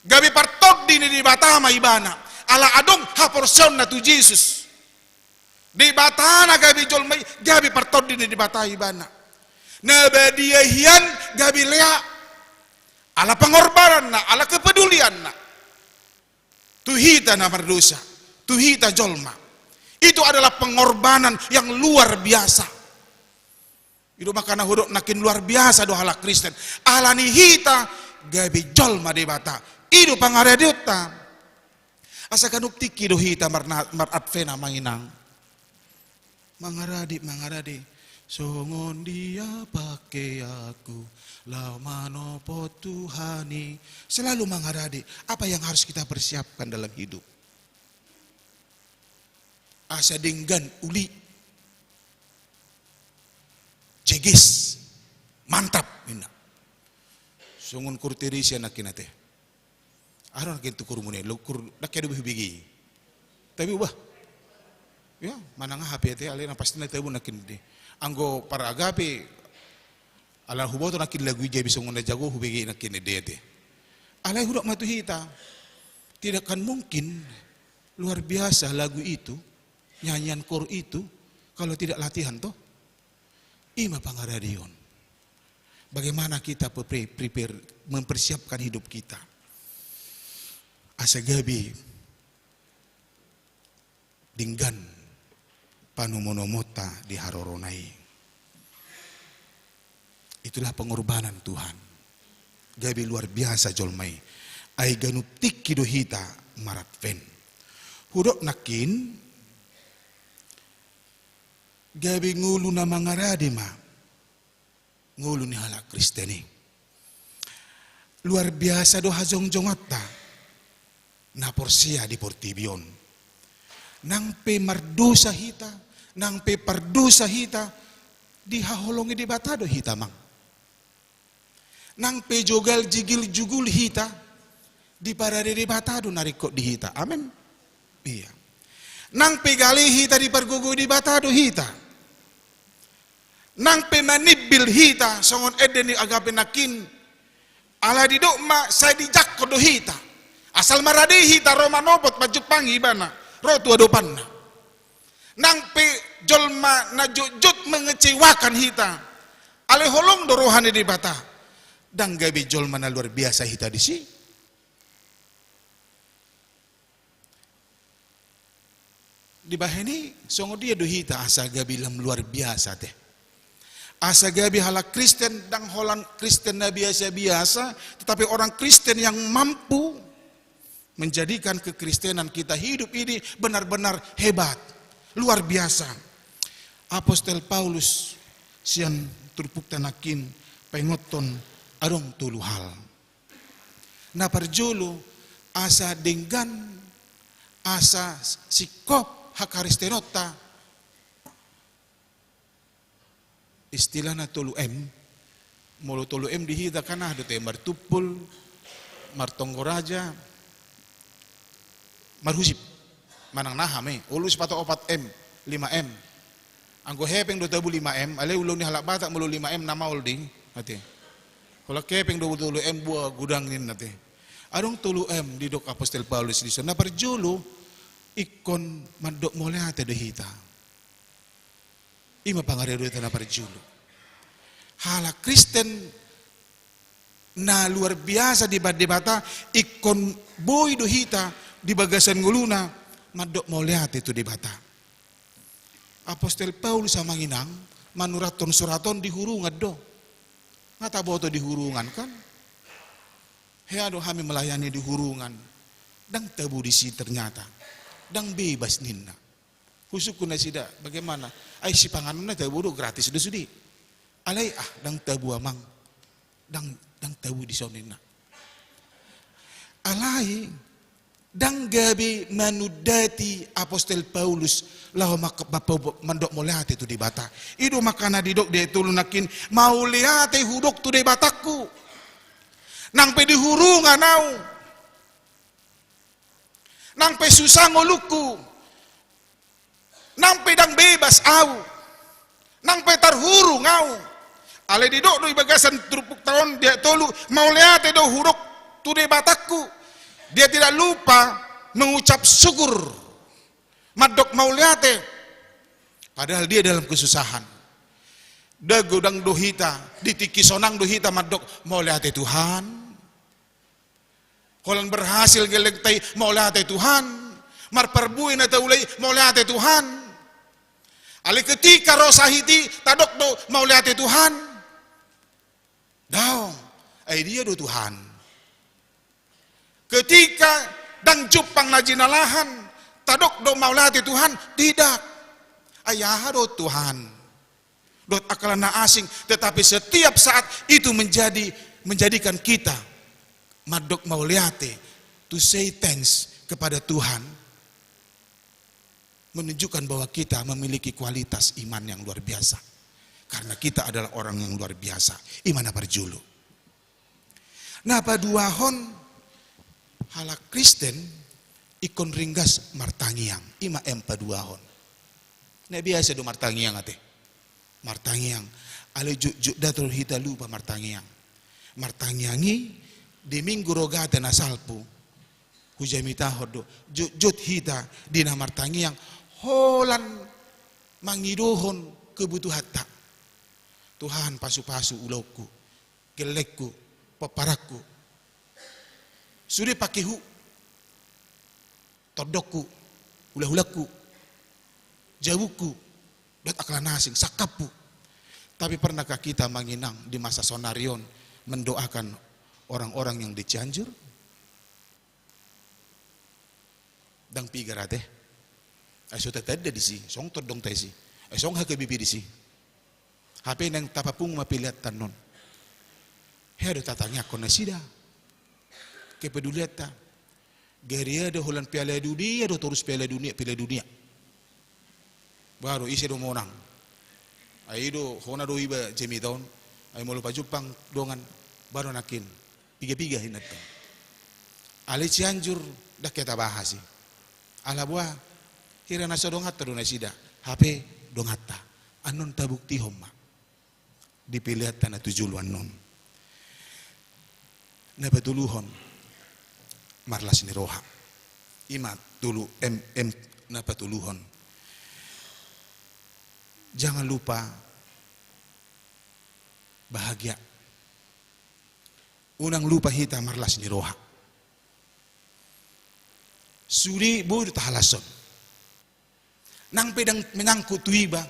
gabe partondi ni Debata ma ibana. Ala adong haporseaonna tu Jesus. Debata na gabe jolma i, gabe partondi ni Debata ibana. Na badia hian gabe lea. Ala pengorbananna, ala kepedulianna. Tu hita na mardosa, tu hita jolma. Itu adalah pengorbanan yang luar biasa. I do makana hudok nangkin luar biasa do halak Kristen. Ala ni hita gabe jolma Debata. I do pangaradeonta. Asa ganup tingki do hita marna-, mar-Advent, amang inang. Mangarade, mangarade. Songon dia pakaianku laho manopot Tuhan i. Selalu mangarade. Apa yang harus kita persiapkan dalam hidup? Asa denggan uli. Jeges. Mantap, ninna. Songon kur Teresia nangkin ate. Aha do nangkin tu kurmuna i, lo kur, ndang hea do be hubege i. Tapi bah. Ya, manang aha pe ate, alai na pasti na tabo nangkin ende. Anggo par Agape, ala huboto nangkin lagu i gabe songon na jago hubege nangkin ende ate. Alai hudok ma tu hita. Tidak akan mungkin luar biasa lagu itu, nyanyian koor itu, kalau tidak latihan toh. I ma pangaradeon. Bagaimana kita pe-, pre-, prepare, mempersiapkan hidup kita. Asa gabe denggan panomo-nomonta di harorona i. Itulah pengorbanan Tuhan. Gabe luar biasa jolma i. Ai ganup tingki do hita mar-Advent. Hudok nangkin, gabe ngolu na mangarade ma ngolu ni halak Kristen i. Luar biasa do hajongjongonta na porsea di portibi on. Nang pe mardosa hita, nang pe pardosa hita, dihaholongi Debata do hita, amang. Nang pe jogal jigil jugul hita, diparade Debata do na ringkot di hita. Amen. Ia. Nang pe gale hita, dipargogoi Debata do hita. Nang pe manimbil hita, songon ende ni Agape nangkin, ala didok ma sai dijangkon do hita. Asal marade hita ro manopot manjumpangi Ibana, ro tu adopanna. Nang pe jolma na jotjot mengecewakan hita, alai holong do roha ni Debata. Ndang gabe jolma na luar biasa hita disi. Dibahen i, songon dia do hita asa gabe lam luar biasa ate? Asa gabe halak Kristen, ndang holan Kristen na biasa-biasa, tetapi orang Kristen yang mampu menjadikan kekristenan kita hidup ini benar-benar hebat, luar biasa. Apostel Paulus sian turpukta nangkin paingothon adong tolu hal. Na parjolo, asa denggan, asa singkop hakristenonta. Istilahna tolu M. Molo tolu M di hita kan aha do te, martumpul, martonggo raja, marhusip. Manang naha me, olo sipata opat M, lima M. Anggo hepeng do tabu lima M, alai ulaon ni halak Batak molo lima M na maol di, ate. Holan hepeng do tolu M, boa godang ninna te. Adong tolu M didok Apostel Paulus dison. Na parjolo, ingkon mandok mauliate do hita. Ima pangaredohonta na parjolo. Halak Kristen na luar biasa di ba-, Debata, ingkon boi do hita di bagasan ngoluna mandok mauliate tu Debata. Apostel Paulus amang inang manurathon surat on di hurungan do. Nga taboto di hurungan kan? Hea do hami melayani di hurungan. Ndang tabu disi ternyata. Ndang bebas ninna. Husungkun nasida, bagaimana? Ai sipanganonna tabu do, gratis do sude. Alai ah, ndang tabu amang. Ndang, ndang tabu dison ninna. Alai, ndang gabe manundati Apostel Paulus laho mak-, bapa-, mandok mauliate tu Debata. I do makana didok di ayat tolu nangkin, mauliate hudok tu Debatangku. Nang pe di hurungan au. Nang pe susa ngolungku. Nang pe ndang bebas au. Nang pe tarhurung au. Alai didok do di bagasan turpukta on di ayat tolu, mauliate do hudok tu Debatangku. Dia tidak lupa mengucap syukur. Mandok mauliate. Padahal dia dalam kesusahan. Ndang godang do hita, di tingki sonang do hita mandok mauliate Tuhan. Holan berhasil gellengta i, mauliate Tuhan. Marparbue na taula i, mauliate Tuhan. Alai ketika ro sahit i, tadok do mauliate Tuhan? Daong. Ai dia do Tuhan? Ketika ndang jumpang na jinalahan, tadok do mauliate Tuhan? Tidak. Ai aha do Tuhan? Dohot angka na asing, tetapi setiap saat itu menjadi, menjadikan kita mandok mauliate, to say thanks kepada Tuhan, menunjukkan bahwa kita memiliki kualitas iman yang luar biasa. Karena kita adalah orang yang luar biasa. Ima na parjolo. Na paduahon, halak Kristen ingkon ringgas martangiang. Ima M paduahon. Na biasa do martangiang ate. Martangiang. Alai jotjot da do hita lupa martangiang. Martangiang i di Minggu Rogate na salpu. Hujamitahon do. Jotjot hita di na martangiang. Holan mangidohon kebutuhanta. Tuhan, pasupasu ulaonku. Gellengku, pomparanku. Sude pangkehu, tondongku, hulahulangku, jabungku, dohot angka na asing, sangkapku. Tapi pernahkah kita amang inang di masa sonari on mendoakan orang-orang yang di Cianjur? Ndang piga ra ate. Ai so tatanda disi, song tondongta disi. Ai song H K B P disi. Hape naeng tapapungu ma pelean ta annon. Hea do tatangiangkon nasida. Kepedulianta. Gariada holan Piala Dunia do torus Piala Dunia, Piala Dunia. Baru ise do monang. Ai do hona do iba jamita on. Ai molo pajumpang dongan baru nangkin. Piga-piga hinanta. Alai Cianjur ndang hea tabahas i. Ala boha, hira na so donganta do nasida, hape donganta. Annon tabuktihon ma di peleanta na tu jolo annon. Na patoluhon, marlas ni roha. Ima tolu M, M na patoluhon. Jangan lupa bahagia. Unang lupa hita marlas ni roha. Sude boi do tahalashon. Nang pe ndang menyangkut tu iba,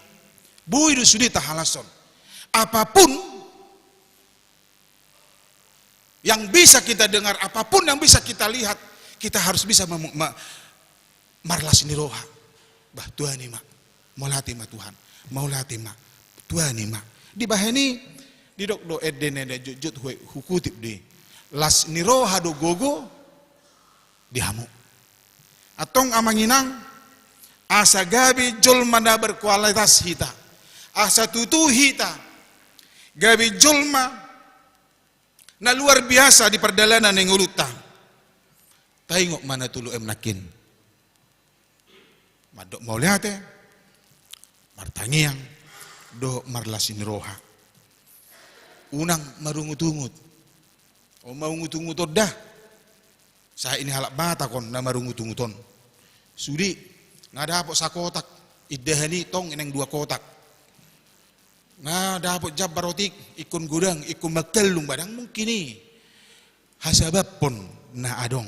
boi do sude tahalashon. Apapun yang bisa kita dengar, apapun yang bisa kita lihat, kita harus bisa mem-, ma-, marlas ni roha. Bah, tuani ma. Mauliate ma Tuhan. Mauliate ma. Tuani ma. Dibahen i, didok do ende na jotjot hu-, hukutip do i. Las ni roha do gogo di hamu. Antong amang inang, asa gabe jolma na berkualitas hita. Asa tutu hita gabe jolma na luar biasa di pardalanan ni ngolunta. Taingot ma na tolu M nangkin. Mandok mauliate, martangiang, dohot marlas ni roha. Unang marungutungut. O, marungutungut on da. Sahit ni halak Batak on na marungutungut on. Sude, nga dapot sakotak, indahan i tong naeng dua kotak. Nga dapot jambar otik, ingkon godang, ingkon mangkallung, ba ndang mungkin i. Hasabamhon na adong.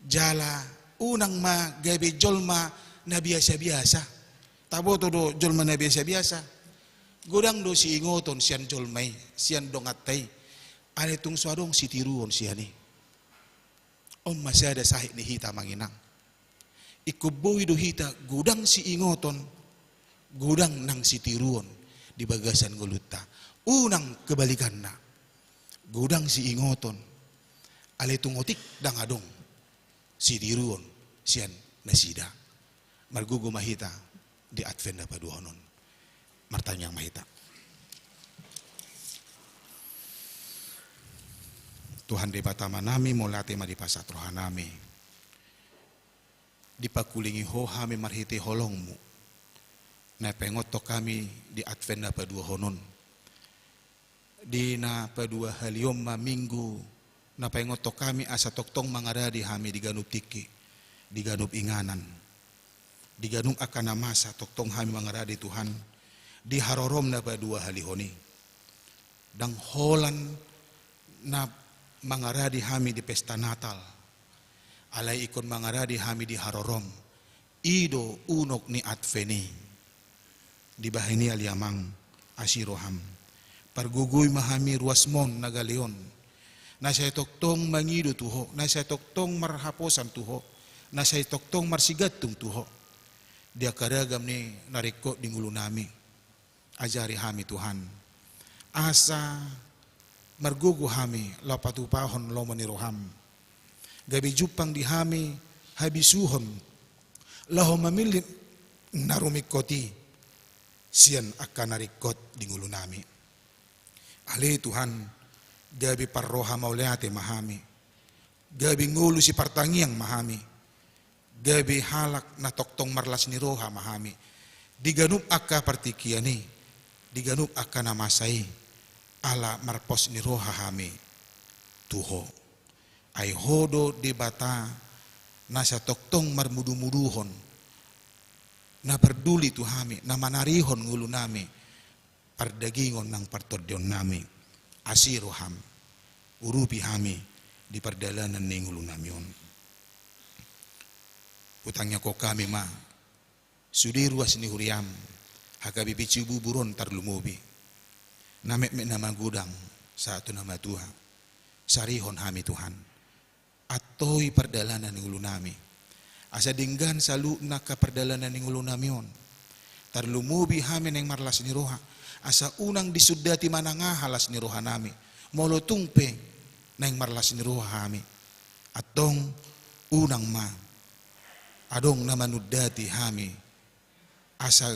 Jala unang ma gabe jolma na biasa-biasa. Taboto do jolma na biasa-biasa. Godang do siingoton sian jolma i, sian donganta i. Alai tung so adong sitiruon sian i. On ma sada sahit ni hita amang inang. Ingkon boi do hita godang siingoton, godang nang sitiruon di bagasan ngolunta. Unang kebalikanna. Godang siingoton, alai tung otik ndang adong sitiruon sian nasida. Margogo ma hita di Advent na paduahon on. Martangiang ma hita. Tuhan Debata Amanami, mauliate ma dipasahat rohanami. Dipangkulingi Ho hami marhite holong-Mu na paingothon hami di Advent na paduahon on. Di na paduahalion ma Minggu na paingothon hami asa tongtong mangaradi hami di ganup tingki, di ganup inganan, di ganup angka na masa tongtong hami mangaradi Tuhan, di harorom na paduahalihon i. Ndang holan na mangaradi hami di pesta Natal, alai ingkon mangaradi hami di harorom. I do unok ni Advent i. Dibahen i ale Amang, asi roham. Pargogoi ma hami ruasmon na gale on. Na sai tongtong mangido tu Ho, na sai tongtong marhaposan tu Ho, na sai tongtong marsigantung tu Ho. Di angka ragam ni na ringkot di ngolunami. Ajari hami Tuhan. Asa margogo hami laho patupahon lomo ni roham. Gabe jumpang di hami habisuhon laho mamillit na rumingkot i sian angka na ringkot di ngolunami. Ale Tuhan, gabe parroha mauliate ma hami. Gabe ngolu sipartangiang ma hami. Gabe halak na tongtong marlas ni roha ma hami. Di ganup angka partingkian i, di ganup angka na masa i, ala marpos ni roha hami tu Ho. Ai Ho do Debata na sai tongtong marmudumuduhon, na parduli tu hami, na manarihon ngolunami, pardagingon nang partondionnami. Asi roham, urupi hami di pardalanan ni ngolunami on. Hutangiangkon hami ma sude ruas ni huriam, H K B P Cibubur on tarlumobi na metmet na magodang sahat tu na matua. Sarihon hami Tuhan. Antoi pardalanan ni ngolunami. Asa denggan saluhutna angka pardalanan ni ngolunami on. Tarlumobi hami naeng marlas ni roha. Asa unang disundati manang aha las ni rohanami. Molo tung pe naeng marlas ni roha hami. Antong unang ma adong na manundati hami. Asa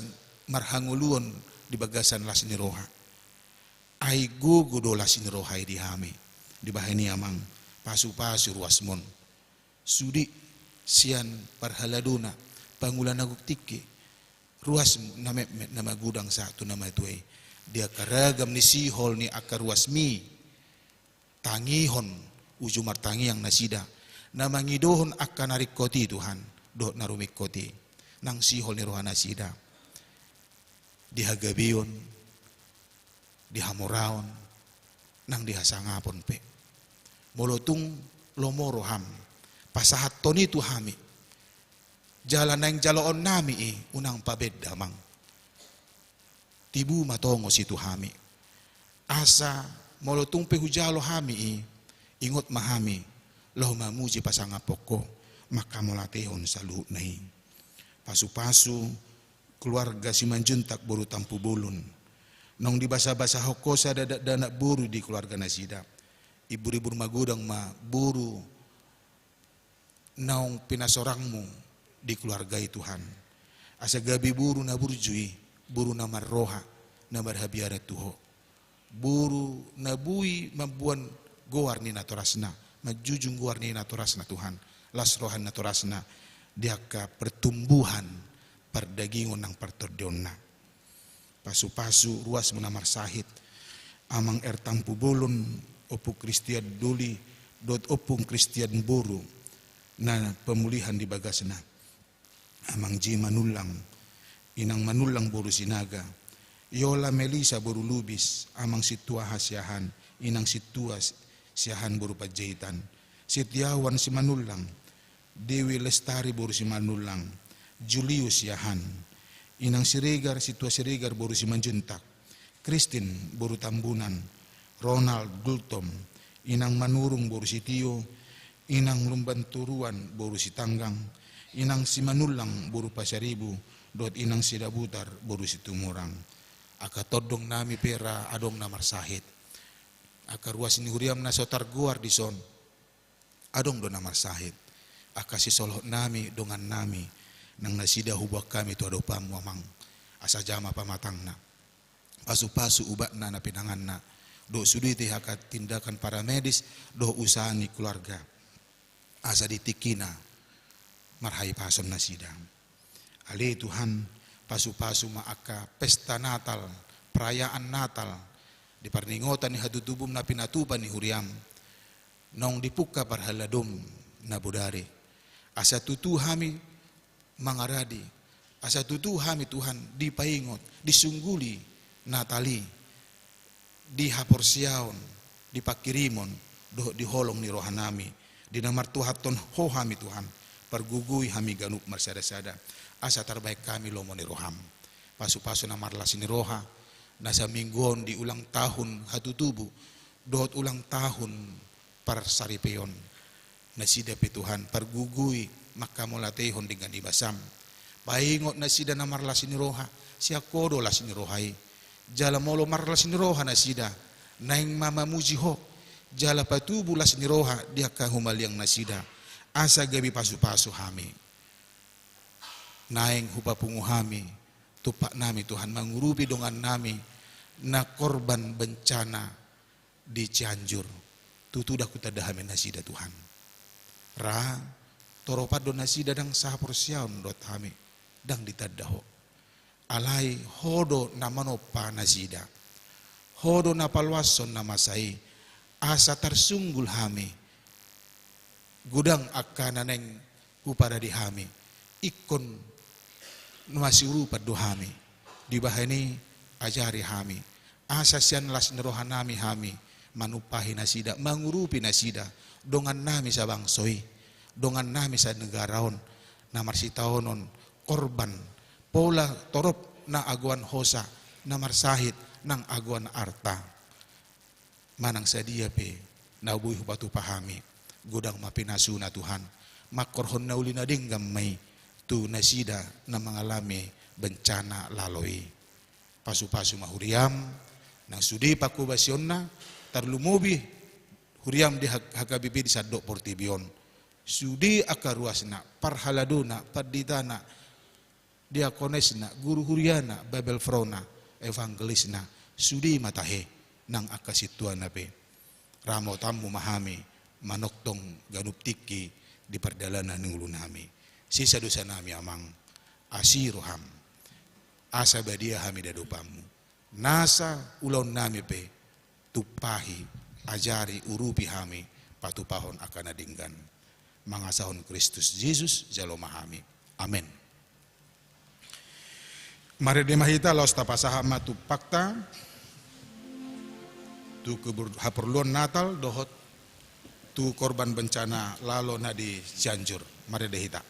marhangoluon di bagasan las ni roha. Ai gogo do las ni roha i di hami. Dibahen i Amang, pasupasu ruasmon. Sude sian parhaladona, pangula na gok tingki. Ruasmu na metmet na magodang sahat tu na matua i. Di angka ragam ni sihol ni angka ruasmi. Tangihon uju martangiang nasida, na mangidohon angka na ringkot i Tuhan, dohot na rumingkot i, nang sihol ni roha nasida. Di hagabeon, di hamoraon, nang di hasangapon pe. Molo tung lomo roham, pasahathon i tu hami. Jala naeng jaloonnami i, unang pabendamang. Tibu ma tongos i tu hami. Asa molo tung pe hujalo hami i, ingot ma hami laho mamuji pasangaphon Ho, manghamauliatehon saluhutna i. Pasupasu keluarga Simanjuntak boru Tampubolon. Naung dibasabasahon Ho sada dakdanak boru di keluarga nasida. Iburibur magodang ma boru naung pinasorangmu di keluarga i, Tuhan. Asa gabe boru na burju i, boru na marroha, na marhabiaran tu Ho. Boru na boi mamboan goar ni natorasna, manjujung goar ni natorasna, Tuhan. Las roha ni natorasna di angka pertumbuhan pardagingon nang partondionna. Pasupasu ruasmu na marsahit, Amang R. Tampubolon, Ompung Kristian Doli, dohot Ompung Kristian boru, na pemulihan di bagasna. Amang J. Manullang, Inang Manullang boru Sinaga, Yola Melisa boru Lubis, Amang Sintua Hasiahaan, Inang Sintua Siahaan boru Panjaitan, Setiawan Simanullang, Dewi Lestari boru Simanullang, Julius Siahaan, Inang Siregar, Sintua Siregar boru Simanjuntak, Kristin boru Tambunan, Ronald Gultom, Inang Manurung boru Sitio, Inang Lumbanturuan boru Sitanggang, Inang Simanullang boru Pasaribu, dohot Inang Sidabutar boru Situmorang. Angka tondong nami pe ra adong na marsahit. Angka ruas ni huriam na so targoar dison, adong do na marsahit. Angka sisolhot nami, dongan nami, nang nasida huboan hami tu adopanmu, Amang, asa jama pamatangna. Pasupasu ubatna na pinanganna, dohot sude pe angka tindakan paramedis dohot usaha ni keluarga, asa di tingkina marhahipason nasida. Ale Tuhan, pasupasu ma angka pesta Natal, perayaan Natal, di parningotan ni hatutubum na pinatupa ni huriam, naung dipungka parhaladom na bodari. Asa tutu hami mangaradi, asa tutu hami, Tuhan, dipaingot, disungguli Natal i di haporseaon, di pangkirimon, dohot di holong ni roha nami, di na martuhathon Ho hami, Tuhan, pargogoi hami ganup marsada-sada, asa tarbahen hami lomo ni roham. Pasupasu na marlas ni roha, na saminggu on di ulang tahun hatutubu, dohot ulang tahun parsaripeon. Nasida pe, Tuhan, pargogoi manghamauliatehon denggan ni basam. Paingot nasida na marlas ni roha, sian Ho do las ni roha i. Jala molo marlas ni roha nasida, naeng ma mamuji Ho. Jala patubu las ni roha di angka humaliang nasida. Asa gabe pasupasu hami. Naeng hupapungu hami, tumpak nami, Tuhan, mangurupi dongan nami na korban bencana di Cianjur. Tutu ndang hutanda hami nasida, Tuhan. Ra, toropan do nasida, ndang sahaporseaon dohot hami, ndang ditanda Ho. Alai Ho do na manompa nasida. Ho do na paloashon na masa i, asa tarsunggul hami. Godang angka na naeng huparade hami, ingkon masiurupan do hami. Dibahen i, ajari hami, asa sian las ni roha nami hami manumpahi nasida, mangurupi nasida, dongan nami sabangso i, dongan nami sanegara on, na marsitaonon korban, pola torop na agoan hosa, na marsahit nang agoan arta. Manang sadia pe na boi hupatupa hami, godang ma pinasuna, Tuhan, mangkorhon na uli na denggan ma i tu nasida na mangalami bencana lalo i. Pasupasu ma huriam, nang sude pangkobasionna, tarlumobi huriam di H-, H K B P di sandok portibi on. Sude angka ruasna, parhaladona, panditana, diakonesna, guru huriana, Bible pro-na, evangelisna, sude ma tahe, nang angka sintuana pe. Ramotanmu ma hami, manongtong ganup tingki di pardalanan ni ngolu nami. Sesa dosa nami, Amang, asi roham, asa badia hami di adopanmu. Nasa ulaon nami pe, tumpahi, ajari, urupi hami, patupahon angka na denggan. Mangasahon Kristus Jesus, jalo ma hami. Amen. Marende ma hita, laos tapasahat ma tumpakta tu kebur-, haporluan Natal dohot tu korban bencana lalo na di Cianjur. Marende hita.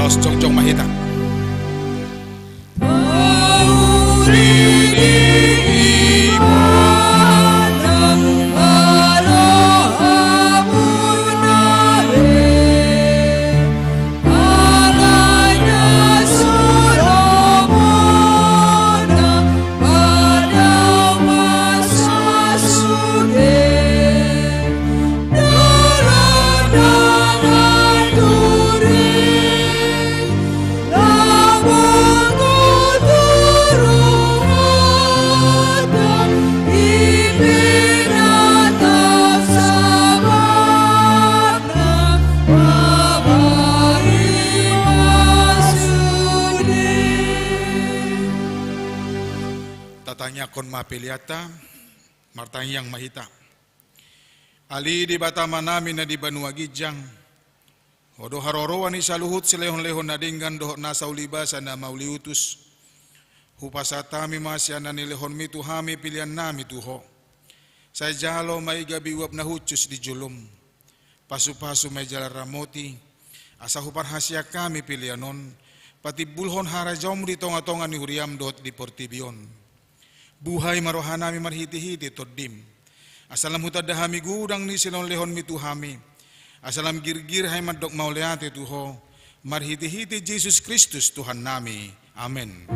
Jongjong ma hita. Tatangiangkon ma peleanta. Martangiang ma hita. Ale Debata Amanami na di banua ginjang, Ho do haroroan ni saluhut silehonlehon na denggan dohot nasa ulibasa na mauliutus. Hupasahat hami ma sian na nilehonmi tu hami peleannami tu Ho. Sai jalo ma i gabe uap na hushus di jolom. Pasupasu ma i jala ramoti, asa huparhaseang hami pelean on patimbulhon harajaonmu di tongatonga ni huriam dohot di portibi on. Buhai ma rohanami marhitehite Tondim, asa lam hutanda hami godang ni silehonlehonmi tu hami, asa lam girgir hami mandok mauliate tu Ho, marhitehite Jesus Kristus Tuhannami. Amen.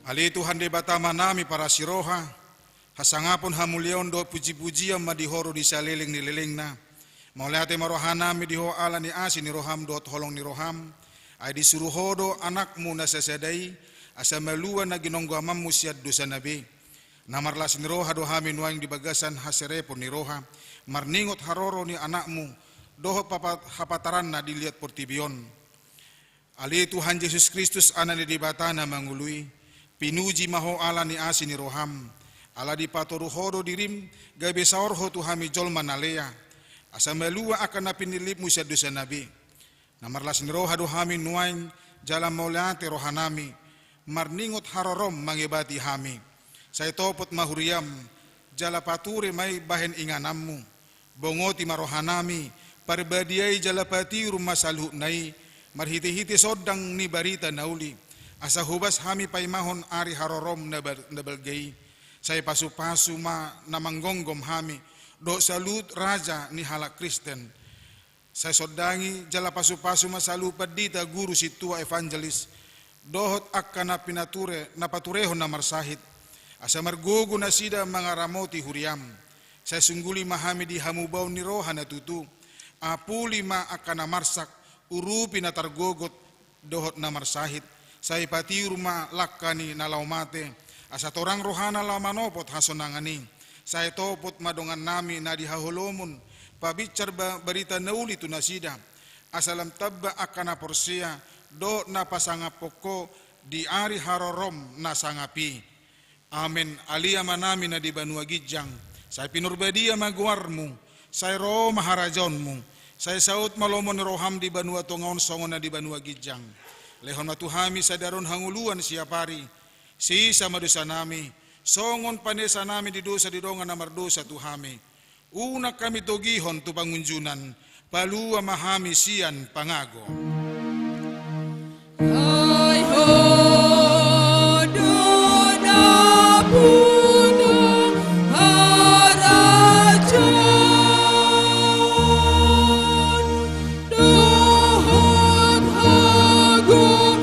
Ale Tuhan Debata Amanami parasiroha, hasangapon, hamuliaon dohot pujipujian ma di Ho ro di saleleng ni lelengna. Mauliate ma rohanami di Ho ala ni asi ni roham dohot holong ni roham, ai disuru Ho do Anakmu na sasada i, asa malua na ginonggomanmu sian dosana be. Na marlas ni roha do hami nuaeng di bagasan haserepon ni roha, marningot haroro ni Anakmu, dohot papa-, hapataranna di liat portibi on. Ale Tuhan Jesus Kristus, Anak ni Debata na mangolu i, pinuji ma Ho ala ni asi ni roham, ala dipatoru Ho do dirim, gabe saor Ho tu hami jolma na lea, asa malua angka na pinillitmu sian dosana be. Na marlas ni roha do hami nuaeng jala mauliate rohanami, marningot harorom mangebati hami. Sai topot ma huriam, jala pature ma i bahen ingananmu. Bongoti ma rohanami, parbadiai jala patiur ma saluhutna i, marhitehite sondang ni barita na uli, asa hobas hami paimahon ari harorom na bar-, na balga i. Sai pasupasu ma na manggomgom hami, dohot saluhut raja ni halak Kristen. Sai sondangi jala pasupasu ma saluhut pandita, guru, sintua, evangelis, dohot angka na pinature, na paturehon na marsahit, asa margogo nasida mangaramoti huriam. Sai sungguli ma hami di hamubaon ni roha na tutu, apuli ma angka na marsak, urupi na targogot, dohot na marsahit, sai patiur ma langka ni na laho mate, asa torang rohana laho manopot hasonangan i. Sai topot ma dongannami na di haholomon, pabinsar ba-, barita na uli tu nasida, asa lam tamba angka na porsea, dohot na pasangaphon Ho di ari harorom na sangap i. Amen. Ale Amanami na di banua ginjang, sai pinarbadia ma goarmu, sai ro ma harajaonmu, sai saut ma lomo ni roham di banua tonga on songon na di banua ginjang. Lehon ma tu hami sadari on hangoluan siapari, sesa ma dosanami, songon panesanami di dosa di dongan na mardosa tu hami. Unang hami togihon tu pangunjunan, palua ma hami sian pangago. Ai Ho do na pungu harajaon dohot hagogoon.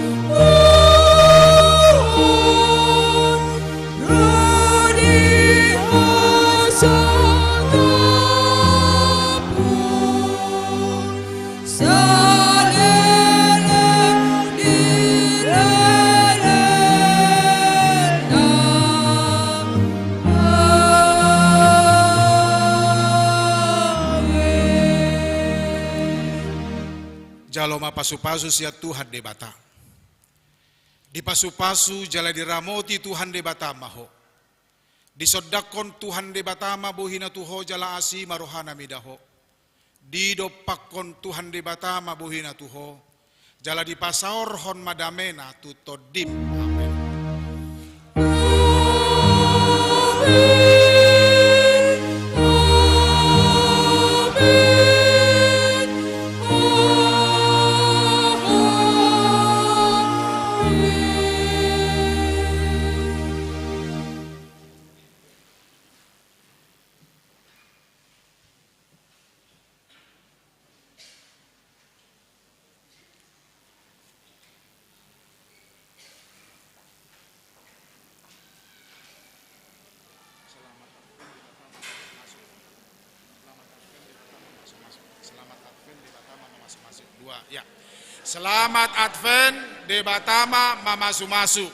Jalo ma pasupasu sian Tuhan Debata. Dipasupasu jala diramoti Tuhan Debata ma ho. Disondangkon Tuhan Debata ma bohina tu ho jala asi ma rohana mida ho. Didompakkon Tuhan Debata ma bohina tu ho, jala dipasaorhon ma damena tu tondim. Amen. Dua, ya. Selamat Advent, Debata ma mamasumasu.